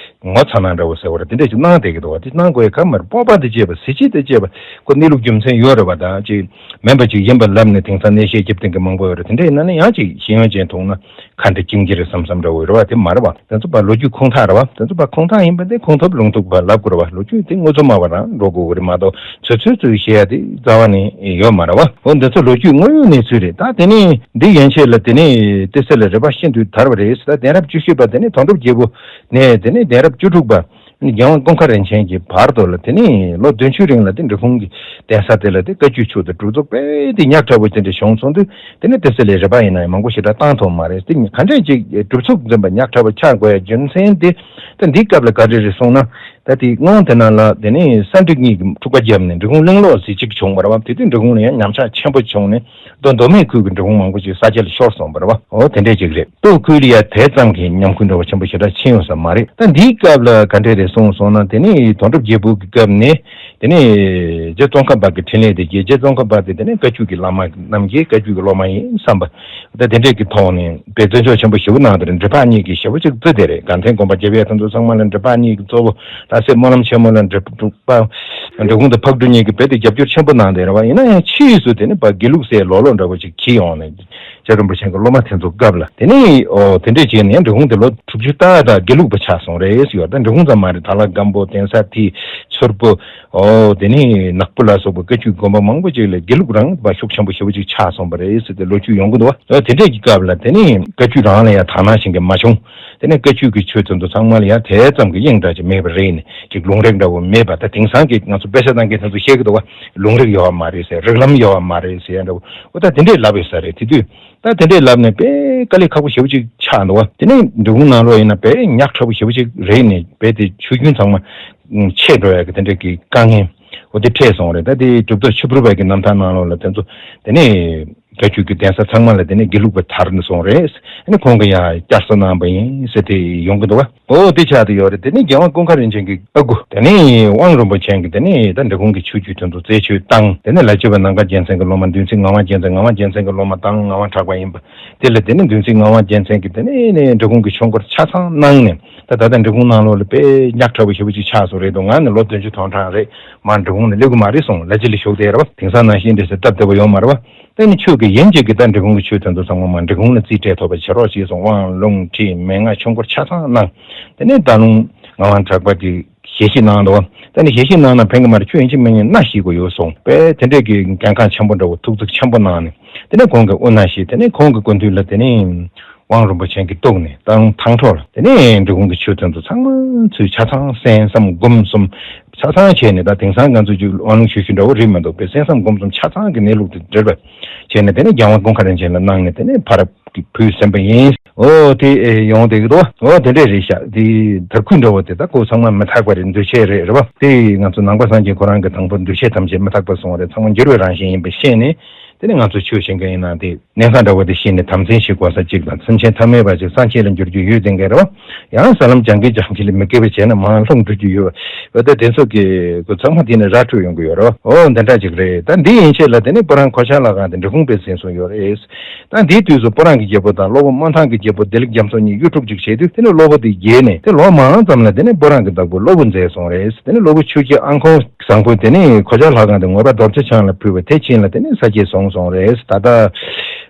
ངོ་ཚ་ན་འདྲ་བོ་ཟེར་བ་རེད། དེ་འདྲ་ཅིག་གནང་བསྡད་ཀྱི་འདུག་བ། དེ་གནང་དགོས་ཡག་ག་མ་རེད། སྤོབས་པ་དང་བཅས་པ། གཟི་བརྗིད་དང་བཅས་པ། ཁོ་གནས་ལུགས་རྒྱུ་མཚན་ཡོད་རེད་བ། ད་ཅིག་མིན་པ་ཅིག་ཡིན་པ་ལབ་ནས་དེང་སང་གནས་བཤད་རྒྱབ་མཁན་གྱི་མང་པོ་ཡོད་རེད། དེ་འདྲ་ཡིན་ན་ནི་ཡང་ཅིག་ཤེས་ཡོན་ཅན་མཐོང་ན། ག་འདྲ་བསྐྱིང་རྒྱུ་རེད་བསམ་བསམ་འདྲ་བོ་རེད་བ། དེ་མ་རེད་བ། དེ་ཚོ་བ་ལོ་རྒྱུས་ཁུངས་དག་རེད་བ། དེ་ཚོ་བ་ཁུངས་དག་ཡིན་པ་དེ་ཁུངས་ཐུབ་ལུང་ཐུབ་བ་ལབ་དགོས་རེད་བ། ལོ་རྒྱུས་དེ་དངོས་གཙོ་སྨྲ་བ་རང་འགྲོ་དགོས་ཀྱི་རེད་མ་གཏོགས་ཚོད་ཚོད་ཚོད་བཤད་ཡ་དེ་རྩ་བ་ནས་ཡོད་མ་རེད་བ། འོ་འདི་ཚོ་ལོ་རྒྱུས་དངོས་ཡོད་གནས་ཚུལ་རེད། ད་དེ་ནས་འདི་ཡན་ཆད་ལ་དེ་ནས་ཏི་སེ་ལ་རི་པ་ཤིན་ཏུ་དར་བ་རེད། ད་གདན་རབས་བཅུ་བཞི་པ་དེ་ནས་དོན་གྲུབ་རྒྱལ་པོ་ནས་དེ་ནས་གདན་རབས་བཅུ་དྲུག་པ། རྒྱལ་དབང་ཀུན་མཁར་རིན་ཆེན་གྱི་བར་དུ་ལ་དེ་ནས་ལོ་བདུན་ཅུ་རིང་ལ་དེ་འབྲི་གུང་གི་གདན་ས་དེ་ལ་དེ་བཀའ་བརྒྱུད་ཆོས་དང་གྲོས་ཚོགས་དཔེ་དེ་ཉག་ཕྲ་བོ་དེ་འདྲ་བྱུང་སོང་དུས། དེ་ནས་ཏི་སེ་ལའི་རི་པ་ཡིན་ན་ཡང་མང་པོ་ཞེ་དྲག་བཏང་ཐུབ་མ་རེད། དེ་ག་འདྲས་ཅིག་གྲུབ་ཚུགས་འཛིན་པ་ཉག་ཕྲ་བོ་ཆགས་དགོས་ཡ་རྒྱུ་མཚན་དེ། ད་འདིའི་སྐབས་ལ་ག་རེ་རེད་གསུངས་ན། ད་དེ་སྔོན་དེ་ནང་ལ་དེ་ནས་ས་འབྲུག་གཉིས་ཀྱིས་འཁྲུག་པ་བརྒྱབ་ནས་འབྲི་གུང་གླིང་ལོག་ཟེར་གཅིག་བྱུང་བ་རེད་བ། དེ་དུས་འབྲི་གུང་ལ་ཡང་ཉམས་ཆག་ཆེན་པོ་བྱུང་ནས། མདོ་མདོ་སྨད་ཁུལ་གྱི་འབྲི་གུང་མང་པོ་ཅིག་ས་ཆ་ལ་ཤོར་སོང་བ་རེད་བ། འོ་དེ་འདྲས་ཅིག་རེད། སྟོད་ཁུལ་ལ་ཡ་དེ་ཙམ་གྱི་ཉམས་རྒུད་འདྲ་བོ་ཆེན་པོ་ཞེ་དྲག་ཕྱིན་ཡོད་ས་མ་རེད། ད་འདིའི་སྐབས་ལ་ག་འདྲས་རེད་གསུངས་སོང་ན། དེ་ནས་དོན་གྲུབ་རྒྱལ་པོ་གི་སྐབས་ནས། དེ་ནས་རྗེ་ཙོང་ཁ་པ་གི་འཕྲིན་ལས་དེ་རྒྱས། རྗེ་ཙོང་ཁ་པ་དེ་དེ་ནས་བཀའ་བརྒྱུད་ཀྱི་བླ་མ་རྣམས་ཀྱི་བཀའ་བརྒྱུད་ཀྱི་སློབ་མ་ཡིན་བསམ་པ། ད་དེ་འདྲས་ཀྱི་ཐོག་ནས་དཔེ་བརྩི་འཇོག་ཆེན་པོ་ཞེ་པོ་གནང་དེ་རེད། འབྲི་པགས་གཉིས་ཀྱིས་ཞེ་པོ་ཅིག་བརྩི་དེ་རེད། དགའ་ལྡན་དགོན་པ་རྒྱབ་ཡ་དེ་ཚོ་ཚང་མ་ལ་འབྲི་པགས་གཉིས་ཀྱིས་གཙོ་བོ། ལྷ་སའི་སྨོན་ལམ་ཆེན་མོ་ལ་འབྲི་འབྲི་པ། འབྲི་གུང་དང་ཕག་གྲུ་གཉིས་ཀྱིས་རྦད་དེ་རྒྱབ་སྐྱོར་ཆེན་པོ་གནང་དེ་རེད་བ། ཡིན་ན་ཡང་ཕྱིས་སུ་དེ་ནས་ཕར་དགེ་ལུགས་སའི་ལོག་ལོག་འདྲ་བོ་ཅིག་འཁྱེར་ཡོང་ནས། རྗེ་རིན་པོ་ཆེ་གི་སློབ་མ་དེ་ཚོ་སྐབས་ལ། དེ་ནས་འོ་དེ་འདྲས་བྱས་ནས་འབྲི་གུང་དེ་ལོ་དྲུག་ཅུ་ཏག་ཏག་དགེ་ལུགས་པ་ཆགས་སོང་རེད་ཟེར་ཡོད། ད་འབྲི་གུང་ཙམ་མ་རེད། དྭགས་ལྷ་སྒམ་པོ། གདན་ས་དེ་ཚུར་པོ། འོ་དེ་ནས་ནག་པོ་ལ་སོགས་པའི་བཀའ་བརྒྱུད་དགོན་པ་མང་པོ་ཅིག་ལ་དགེ་ལུགས་རང་གི་ཤུགས་ཆེན་པོ་ཞེ་པོ་ཅིག་ཆགས་སོང་བ་རེད་ཟེར་ཏེ་ལོ་རྒྱུས་ཡོང་གི་འདུག་བ། འོ་དེ་འདྲས་ཀྱི་སྐབས་ལ་དེ་ནས་བཀའ་བརྒྱུད་རང་ལ་ཡང་དག་སྣང་ཞེ་དྲག་མ་བྱུང་། དེ་ནས་བཀའ་བརྒྱུད་ཀྱི་ཆོས་དེ་ཚོ་ཚང་མ་ལ་ཡང་དེ་ཙམ་གྱི་དབྱིངས་འདྲ་ཅིག་མེད་པ་རེད། ནས་ཅིག་ལུང་རིགས་འདྲ་བོ་མེད་པ། ད་དེང་སང་གི་ང་ཚོ་དཔེ་ཆ་བཏང་མཁན་དེ་ཚོ་བཤད་ཀྱི་འདུག་བ། ལུང་རིགས་ཡོད་བ་མ་རེད་ཟེར། རིགས་ལམ་ཡོད་བ་མ་རེད་ཟེར་ཡ་འདྲ་བོ། འོ་ད་དེ་འདྲས་ལབ་ཡོད་ས་རེད། དེ་དུས་ད་དེ་འདྲས་ལབ་ནས་དཔེ་དཀའ་ལས་ཁག་པོ་ཞེ་པོ་ཅིག་ཆགས་འདུག་བ། དེ་ནས་འབྲི་གུང་ནང་ལོགས་ཡིན་ན་དཔེ་ཉག་ཕྲ་བོ་ཞེ་པོ་ཅིག་རེད། ནས་དཔེ་དེ་ཆོས་རྒྱུན་ཚང་མ་ཆད་འགྲོ་ཡ་གི་དེ་འདྲས་ཀྱི་དཀའ་ངལ་འོ་དེ་འཕྲད་སོང་རེད། ད་དེ་གྲུབ་ཐོབ་ཆོས་ཕུར་པ་གི་རྣམ་ཐར་ནང་ལོགས་ལ་དེ་ཚོ་དེ་ནས་བཀའ་བརྒྱུད་ཀྱི་གདན་ས་ཚང་མ་ལ་དེ་ནས་དགེ་ལུགས་པ་དར་ནས་སོང་རེད། ཨ་ནི་ཁོང་གིས་ཡང་བསྐྱར་གསོ་གནང་པ་ཡིན་ཟེར་དེ་ཡོང་གི་འདུག་བ། འོ་དེ་ཆགས་བསྡད་ཡོད་རེད། དེ་ནས་རྒྱལ་དབང་ཀུན་མཁར་རིན་ཆེན་གྱི་ཨ་ཁུ། དེ་ནས་དབང་རིན་པོ་ཆེ་གིས་དེ་ནས་ད་འབྲི་གུང་གི་ཆོས་བརྒྱུད་དེ་ཚོ་རྩད་གཅོད་བཏང་། དེ་ནས་ལ་སྤྱོད་པ་ནམ་མཁའ་རྒྱལ་མཚན་གྱི་སློབ་མ། འདུལ་འཛིན་ངག་དབང་རྒྱལ་མཚན། ངག་དབང་རྒྱལ་མཚན་གྱི་སློབ་མ་དང་ངག་དབང་གྲགས་པ་ཡིན་པ། དེ་ལ་དེ་ནས་འདུལ་འཛིན་ངག་དབང་རྒྱལ་མཚན་གྱིས་དེ་ནས་ནས་འབྲི་གུང་གི་ཆོས་འཁོར་ཆ་ཚང་གནང་ནས། ད་ད་ལྟ་འབྲི་གུང་ནང་ལོགས་ལ་དཔེ་ཉག་ཕྲ་བོ་ཞེ་པོ་ཅིག་ཆགས་སོང་རེད་འདུག་ང་ནི་ལོ་བདུན་ཅུ་དོན་གྲངས་རེད། མར་འབྲི་གུང་ནས་སླེབས་ཀྱི་མ་རེད་གསུངས། ལ་ཅི་ལ་བཞུགས་བསྡད་རེད་བ། དེང་སང་ནང་བཞིན་འདྲ་ཟེར་སྟབས་བདེ་པོ་ཡོད་མ་རེད་བ། དེ་ནི་ཆོས་ཀྱི་ཡིན་གཅིག་གིས་ད་འབྲི་གུང་གི་ཆོས་དོན་དུ་ཚང་མ་མར་འབྲི་གུང་ལ་རྩིས་སྤྲད་ཐུབ་པ་བྱེད་རོགས་ཞེས་གསུངས། དབང་ལུང་ཁྲིད་མན་ངག་ཆོས་འཁོར་ཆ་ཚང་གནང་། དེ་ནས་ད་ལུང་ངག་དབང་གྲགས་པ་གིས་ཞལ་བཞེས་གནང་འདུག་ད་ནི་ཞལ་བཞེས་གནང་ན་ཕན་གྱི་མ་རེད། ཁྱོད་ཡིན་གཅིག་མིན་གཉིས་མནའ་ཞུ་དགོས་ཡོད་གསུངས་པས། དེ་འདྲས་ཀྱི་འགན་ཁག་ཆེན་པོ་འདྲ་བོ་ཐུགས་འཚབ་ཆེན་པོ་གནང་ནས། དེ་ནས་ཁོང་གིས་དབུ་མནའ་ཞུས། དེ་ནས་ཁོང་གི་སྐུ་མདུན་ལ་དེ་ནས་དབང་རིན་པོ་ཆེ་གིས་གཏུགས་ནས་ད་ཐང་ཐོག་ལ་དེ་ནས་འབྲི་གུང་གི་ཆོས་དོན་དུ་ཚང་མ་ཚུར་ཆ་ཚང་གསན་བསམ་སྒོམ་གསུམ་ཆ་ཚང་བྱས་ནས། ད་དེང་སང་ང་ཚོ་ཅིག་དབང་ལུང་ཞུ་ཞུ་འདྲ་བོ་རེད་མི་འདུག་པས། གསན་བསམ་སྒོམ་གསུམ་ཆ་ཚང་གི་གནས་ལུགས་དེ་འགྲེལ་པ་བྱས་ནས། དེ་ནས་རྒྱལ་དབང་ཀུན་མཁར་རིན་ཆེན་ལ་གནང་ནས་དེ་ནས་ཕར་ཕུལ་ཟིན་པ་ཡིན། འོ་དེ་ཨེ་ཡོང་བསྡད་ཀྱི་འདུག་འོ་དེ་འདྲས་རེད་ཤག་དེ་དར་ཁུས་འདྲ་བོ་དེ་ད་ཁོ་ཚང་མ་མི་རྟག་པ་རེད། འདུས་བྱས་རེད། རེད་པ། དེ་ང་ཚོ་ནང་པ་སངས་རྒྱས་ཁོ་རང་གི་དང་པོ་འདུས་བྱས་ཐམས་ཅད་མི་རྟག་པ་གསུངས་རེད། ཚང་མ་འགྱུར་བའི་རང་བཞིན་ཡིན་པ་ཤེས་ནས། དེ་ནས་ང་ཚོ་ཆོས་བྱེད་མཁན་ཡིན་ན་དེ་གནས་ཁང་འདྲ་བོ་དེ་ཤེས་ནས་དམ་འཛིན་བྱེད་དགོས་ས་གཅིག་དང་། སེམས་ཅན་ཐ་མལ་པ་ཅིག་སངས་རྒྱས་ལ་འགྱུར་རྒྱུ་ཡོད་དེ་འགའ་རེ་བ། ཡང་ས་ལམ་སྦྱང་གི་སྦྱང་གི་ལས་མི་དགེ་བ་བྱས་ན་མར་ལྷུང་འགྲོ་རྒྱུ་ཡོད་པ། འོ་ད་དེ་ཚོ་གི་ཁོ་ཚང་མ་དེ་ནས་ར་འཕྲོད་ཡོང་གི་ཡོད་རེད་བ། འོ་འདི་འདྲ་ཅིག་རེད། ད་འདི་ཡན་ཆད་ལ་དེ་ནས་སྤུ་རང་གོ་ཆ་ལྷ་ཁང་དེ་འབྲི་གུང་པས་ཟིན་སོང་ཡོད་རེད། ད་འདིའི་དུས་སུ་སྤུ་རང་གི་རྒྱལ་པོ་དང་སློབ་དཔོན་སྨོན་ཐང་གི་རྒྱལ་པོ་བདེ་ལེགས་རྒྱ་མཚོ་གཉིས་གཡུལ་འཁྲུག་ཅིག་བྱས་དུས། དེ་ནས་སློབ་དཔོན་དེ་རྒྱལ་ནས་དེ་ལོ་མང་ཙམ་ལ་དེ་ནས་སྤུ་རང་གི་བདག་པོ་སློབ་དཔོན་མཛད་སོང་རེད། དེ་ནས་སློབ་དཔོན་ཆོས་རྒྱལ་ཨང་ཁོང་བཟང་པོས་དེ་ནས་གོ་ཆ་ལྷ་ཁང་དེ་ངོ་པ་རྡོ་རྗེ་འཆང་ལ་ཕུལ་བ། དེ་ཕྱིན་ལ་དེ་ནས་ས་སྐྱས་བཟུང་སོང་རེད། ད་ལྟ་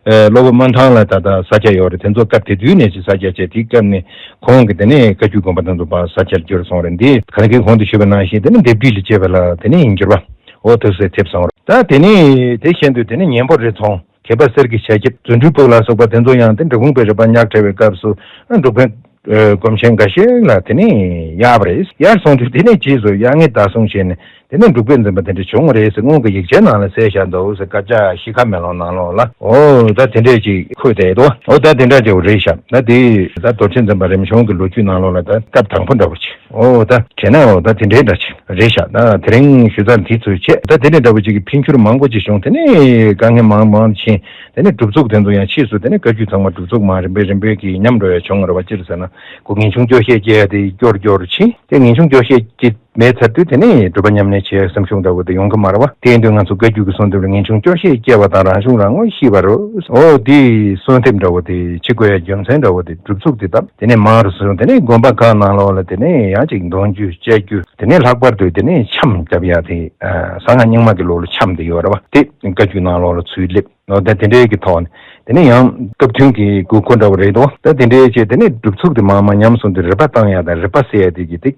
ཨེ་སློབ་དཔོན་སྨོན་ཐང་ལ་ད་ལྟ་ས་སྐྱ་ཡོད་རེད། དེ་ཚོ་སྐབས་དེ་དུས་ནས་ཅིག་ས་སྐྱ་བྱས། དེའི་སྐབས་ནས་ཁོང་གིས་དེ་ནས་བཀའ་བརྒྱུད་དགོན་པ་དེ་ཚོ་ཕར་ས་སྐྱར་བསྒྱུར་སོང་རེད། འདི་ག་ལ་གི་གོང་དུ་ཞུས་པ་ནང་བཞིན་དེ་ནས་ལྡེབས་བྲིས་ལ་བཅས་པ་ལ་དེ་ནས་ཡིན་འགྱུར་བ། འོ་དེ་ཚོ་ཐེབས་སོང་རེད། ད་དེ་ནས་དེ་བཞིན་དུ་དེ་ནས་གཉན་པོ་རི་ཚོང་། མཁས་པ་གསེར་གྱི་ཞལ་རྒྱབ། རྫུ་འཕྲུལ་ཕུག་ལ་སོགས་པ་དེ་ཚོ་ཡང་དེ་འབྲི་གུང་པའི་རི་པ་ཉག་ཕྲ་བའི་སྐབས་སུ་འབྲུག་པའི་ཨ་གོམས་ཆེན་འགའ་ཤས་ལ་དེ་ནས་གཡར་བ་རེད། གཡར་སོང་དུས་དེ་ནས་རྗེས་སུ་གཡར་ངེས་བདག་བཟུང་བྱས་ནས་དེ་ནས་འབྲུག་པས་འཛིན་པ་དེ་འདྲ་བྱུང་བ་རེད་ཟེར་སྔོན་གྱི་ཡིག་ཆའི་ནང་ལ་གསལ་བཞག་འདུག་ཟེར། བཀའ་ཕྱག་ཤི་ཁ་མེ་ལོང་ནང་ལོགས་ལ། འོ་ད་དེ་འདྲས་ཅིག་འཁོད་བསྡད་འདུག་འོ་ད་དེ་འདྲ་ཅིག་རེད་ཤག་ད་དེ་ད་རྡོ་རྗེ་འཛིན་པ་རིམ་བྱོན་གྱི་ལོ་རྒྱུས་ནང་ལོགས་ལ་ད་སྐབས་དང་པོ་འདྲ་བོ་ཅིག་འོ་ད་དྲན་ན་འོ་ད་དེ་འདྲའི་འདྲ་ཅིག་རེད་ཤག་ད་དེ་རིང་ཞུ་ཚར་འདི་ཚོའི་ཆེད། ད་དེ་འདྲའི་འདྲ་བོ་ཅིག་གི་འཕེལ་འགྱུར་མང་པོ་ཅིག་བྱུང་། དེ་ནས་དཀའ་ངལ་མང་མང་ཕྱིན། དེ་ནས་སྒྲུབ་ཚུགས་དེ་ཚོ་ཡང་ཕྱིས་སུ་དེ་ནས་བཀའ་བརྒྱུད་ཚང་མ་སྒྲུབ་ཚུགས་མ་རིམ་པས་རིམ་པས་ཀྱིས་ཉམས་འགྲོ་ཡ་བྱུང་བ་རེད་བ། སྤྱིར་ཟེར་ན་ཁོ་ངེས་འབྱུང་སྐྱོ་ཤས་སྐྱེ་ཡ་དེ་སྐྱོར་སྐྱོར་ཕྱིན། དེ་ངེས་འབྱུང་སྐྱོ་ཤས་སྐྱེ་མེད་ཚར་དུས་དེ་ནས་སྒྲུབ་པ་ཉམས་ལེན་བྱེད་ཡ་སེམས་ཤུགས་འདྲ་བོ་དེ་ཡོང་གི་མ་རེད་བ། དེ་ཡིན་དུས་ང་ཚོ་བཀའ་བརྒྱུད་ཀྱི་གསུང་དེབ་ལ་ངེས་འབྱུང་སྐྱོ་ཤས་སྐྱེ་བ་དང་རང་བྱུང་རང་ངོས་ཤི་བ་རུ། འོ་དེའི་གསོལ་འདེབས་འདྲ་བོ་དེ་བྱེད་དགོས་ཡ་རྒྱུ་མཚན་འདྲ་བོ་དེ་སྒྲུབ་ཚུགས་དེ་དང་། དེ་ནས་མང་རུ་སོང་། དེ་ནས་དགོན་པ་ཁག་ནང་ལོགས་ལ་དེ་ནས་ཡང་ཅིག་འདོན་རྒྱུ་བཅའ་རྒྱུ། དེ་ནས་ལྷག་པར་དུ་དེ་ནས་འཆམ་རྒྱབ་ཡ་དེ་ཨ་གསང་སྔགས་རྙིང་མ་གི་ལུགས་ལ་འཆམ་དེ་ཡོད་རེད་བ། དེ་བཀའ་བརྒྱུད་ནང་ལོགས་ལ་ཚུར་སླེབས། འོ་ད་དེ་འདྲའི་གི་ཐོག་ནས་དེ་ནས་ཡང་སྐབས་ཐུན་གྱི་དགོས་མཁོ་འདྲ་བོ་རེད་དོ། ད་དེ་འདྲའི་བྱས་དེ་ནས་སྒྲུབ་ཚུགས་དེ་མང་མང་ཉམས་སོང་དུས་རིག་པ་བཏང་ཡ་དང་རིག་པ་གསལ་ཡ་དེ་གི་དེ་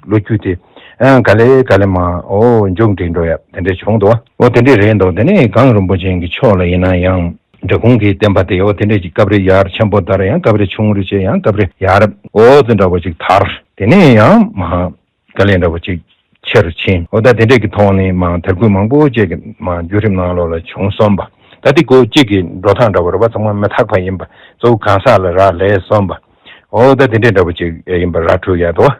ལོ་རྒྱུས་དེ་ཨ་ག་ལེ་ག་ལེ་མ་འོ་མཇུག་འགྲིལ་འགྲོ་ཡ་དེ་འདྲ་བྱུང་འདུག་འོ་དེ་འདྲ་རེད་འདུག་དེ་ནས་གངས་རིན་པོ་ཆེ་གི་ཕྱོགས་ལ་ཡིན་ན་ཡང་འབྲི་གུང་གི་བསྟན་པ་དེ་འོ་དེ་འདྲ་ཅིག་སྐབས་རེ་ཡར་ཆེན་པོ་དར། ཡང་སྐབས་རེ་ཆུང་རུ་བྱས། ཡང་སྐབས་རེ་ཡར་འོ་དེ་འདྲ་བོ་ཅིག་དར། དེ་ནས་ཡང་མ་དཀའ་ལས་འདྲ་བོ་ཅིག་ཆེ་རུ་ཕྱིན། འོ་ད་དེ་འདྲས་ཀྱི་ཐོག་ནས་མ་དར་རྒུད་མང་པོ་ཅིག་གི་མ་བརྒྱུད་རིམ་ནང་ལོགས་ལ་བྱུང་སོང་བ། ད་དེ་ཁོ་གཅིག་གི་འགྲོ་སྟངས་འདྲ་བོ་རེད་བ། ཚང་མ་མི་རྟག་པ་ཡིན་པ། གཙོ་བོ་གང་ཟག་ལ་རག་ལས་སོང་བ། འོ་ད་དེ་འདྲས་འདྲ་བོ་ཅིག་ཡིན་པ་ར་འཕྲོད་ཡ་དོ།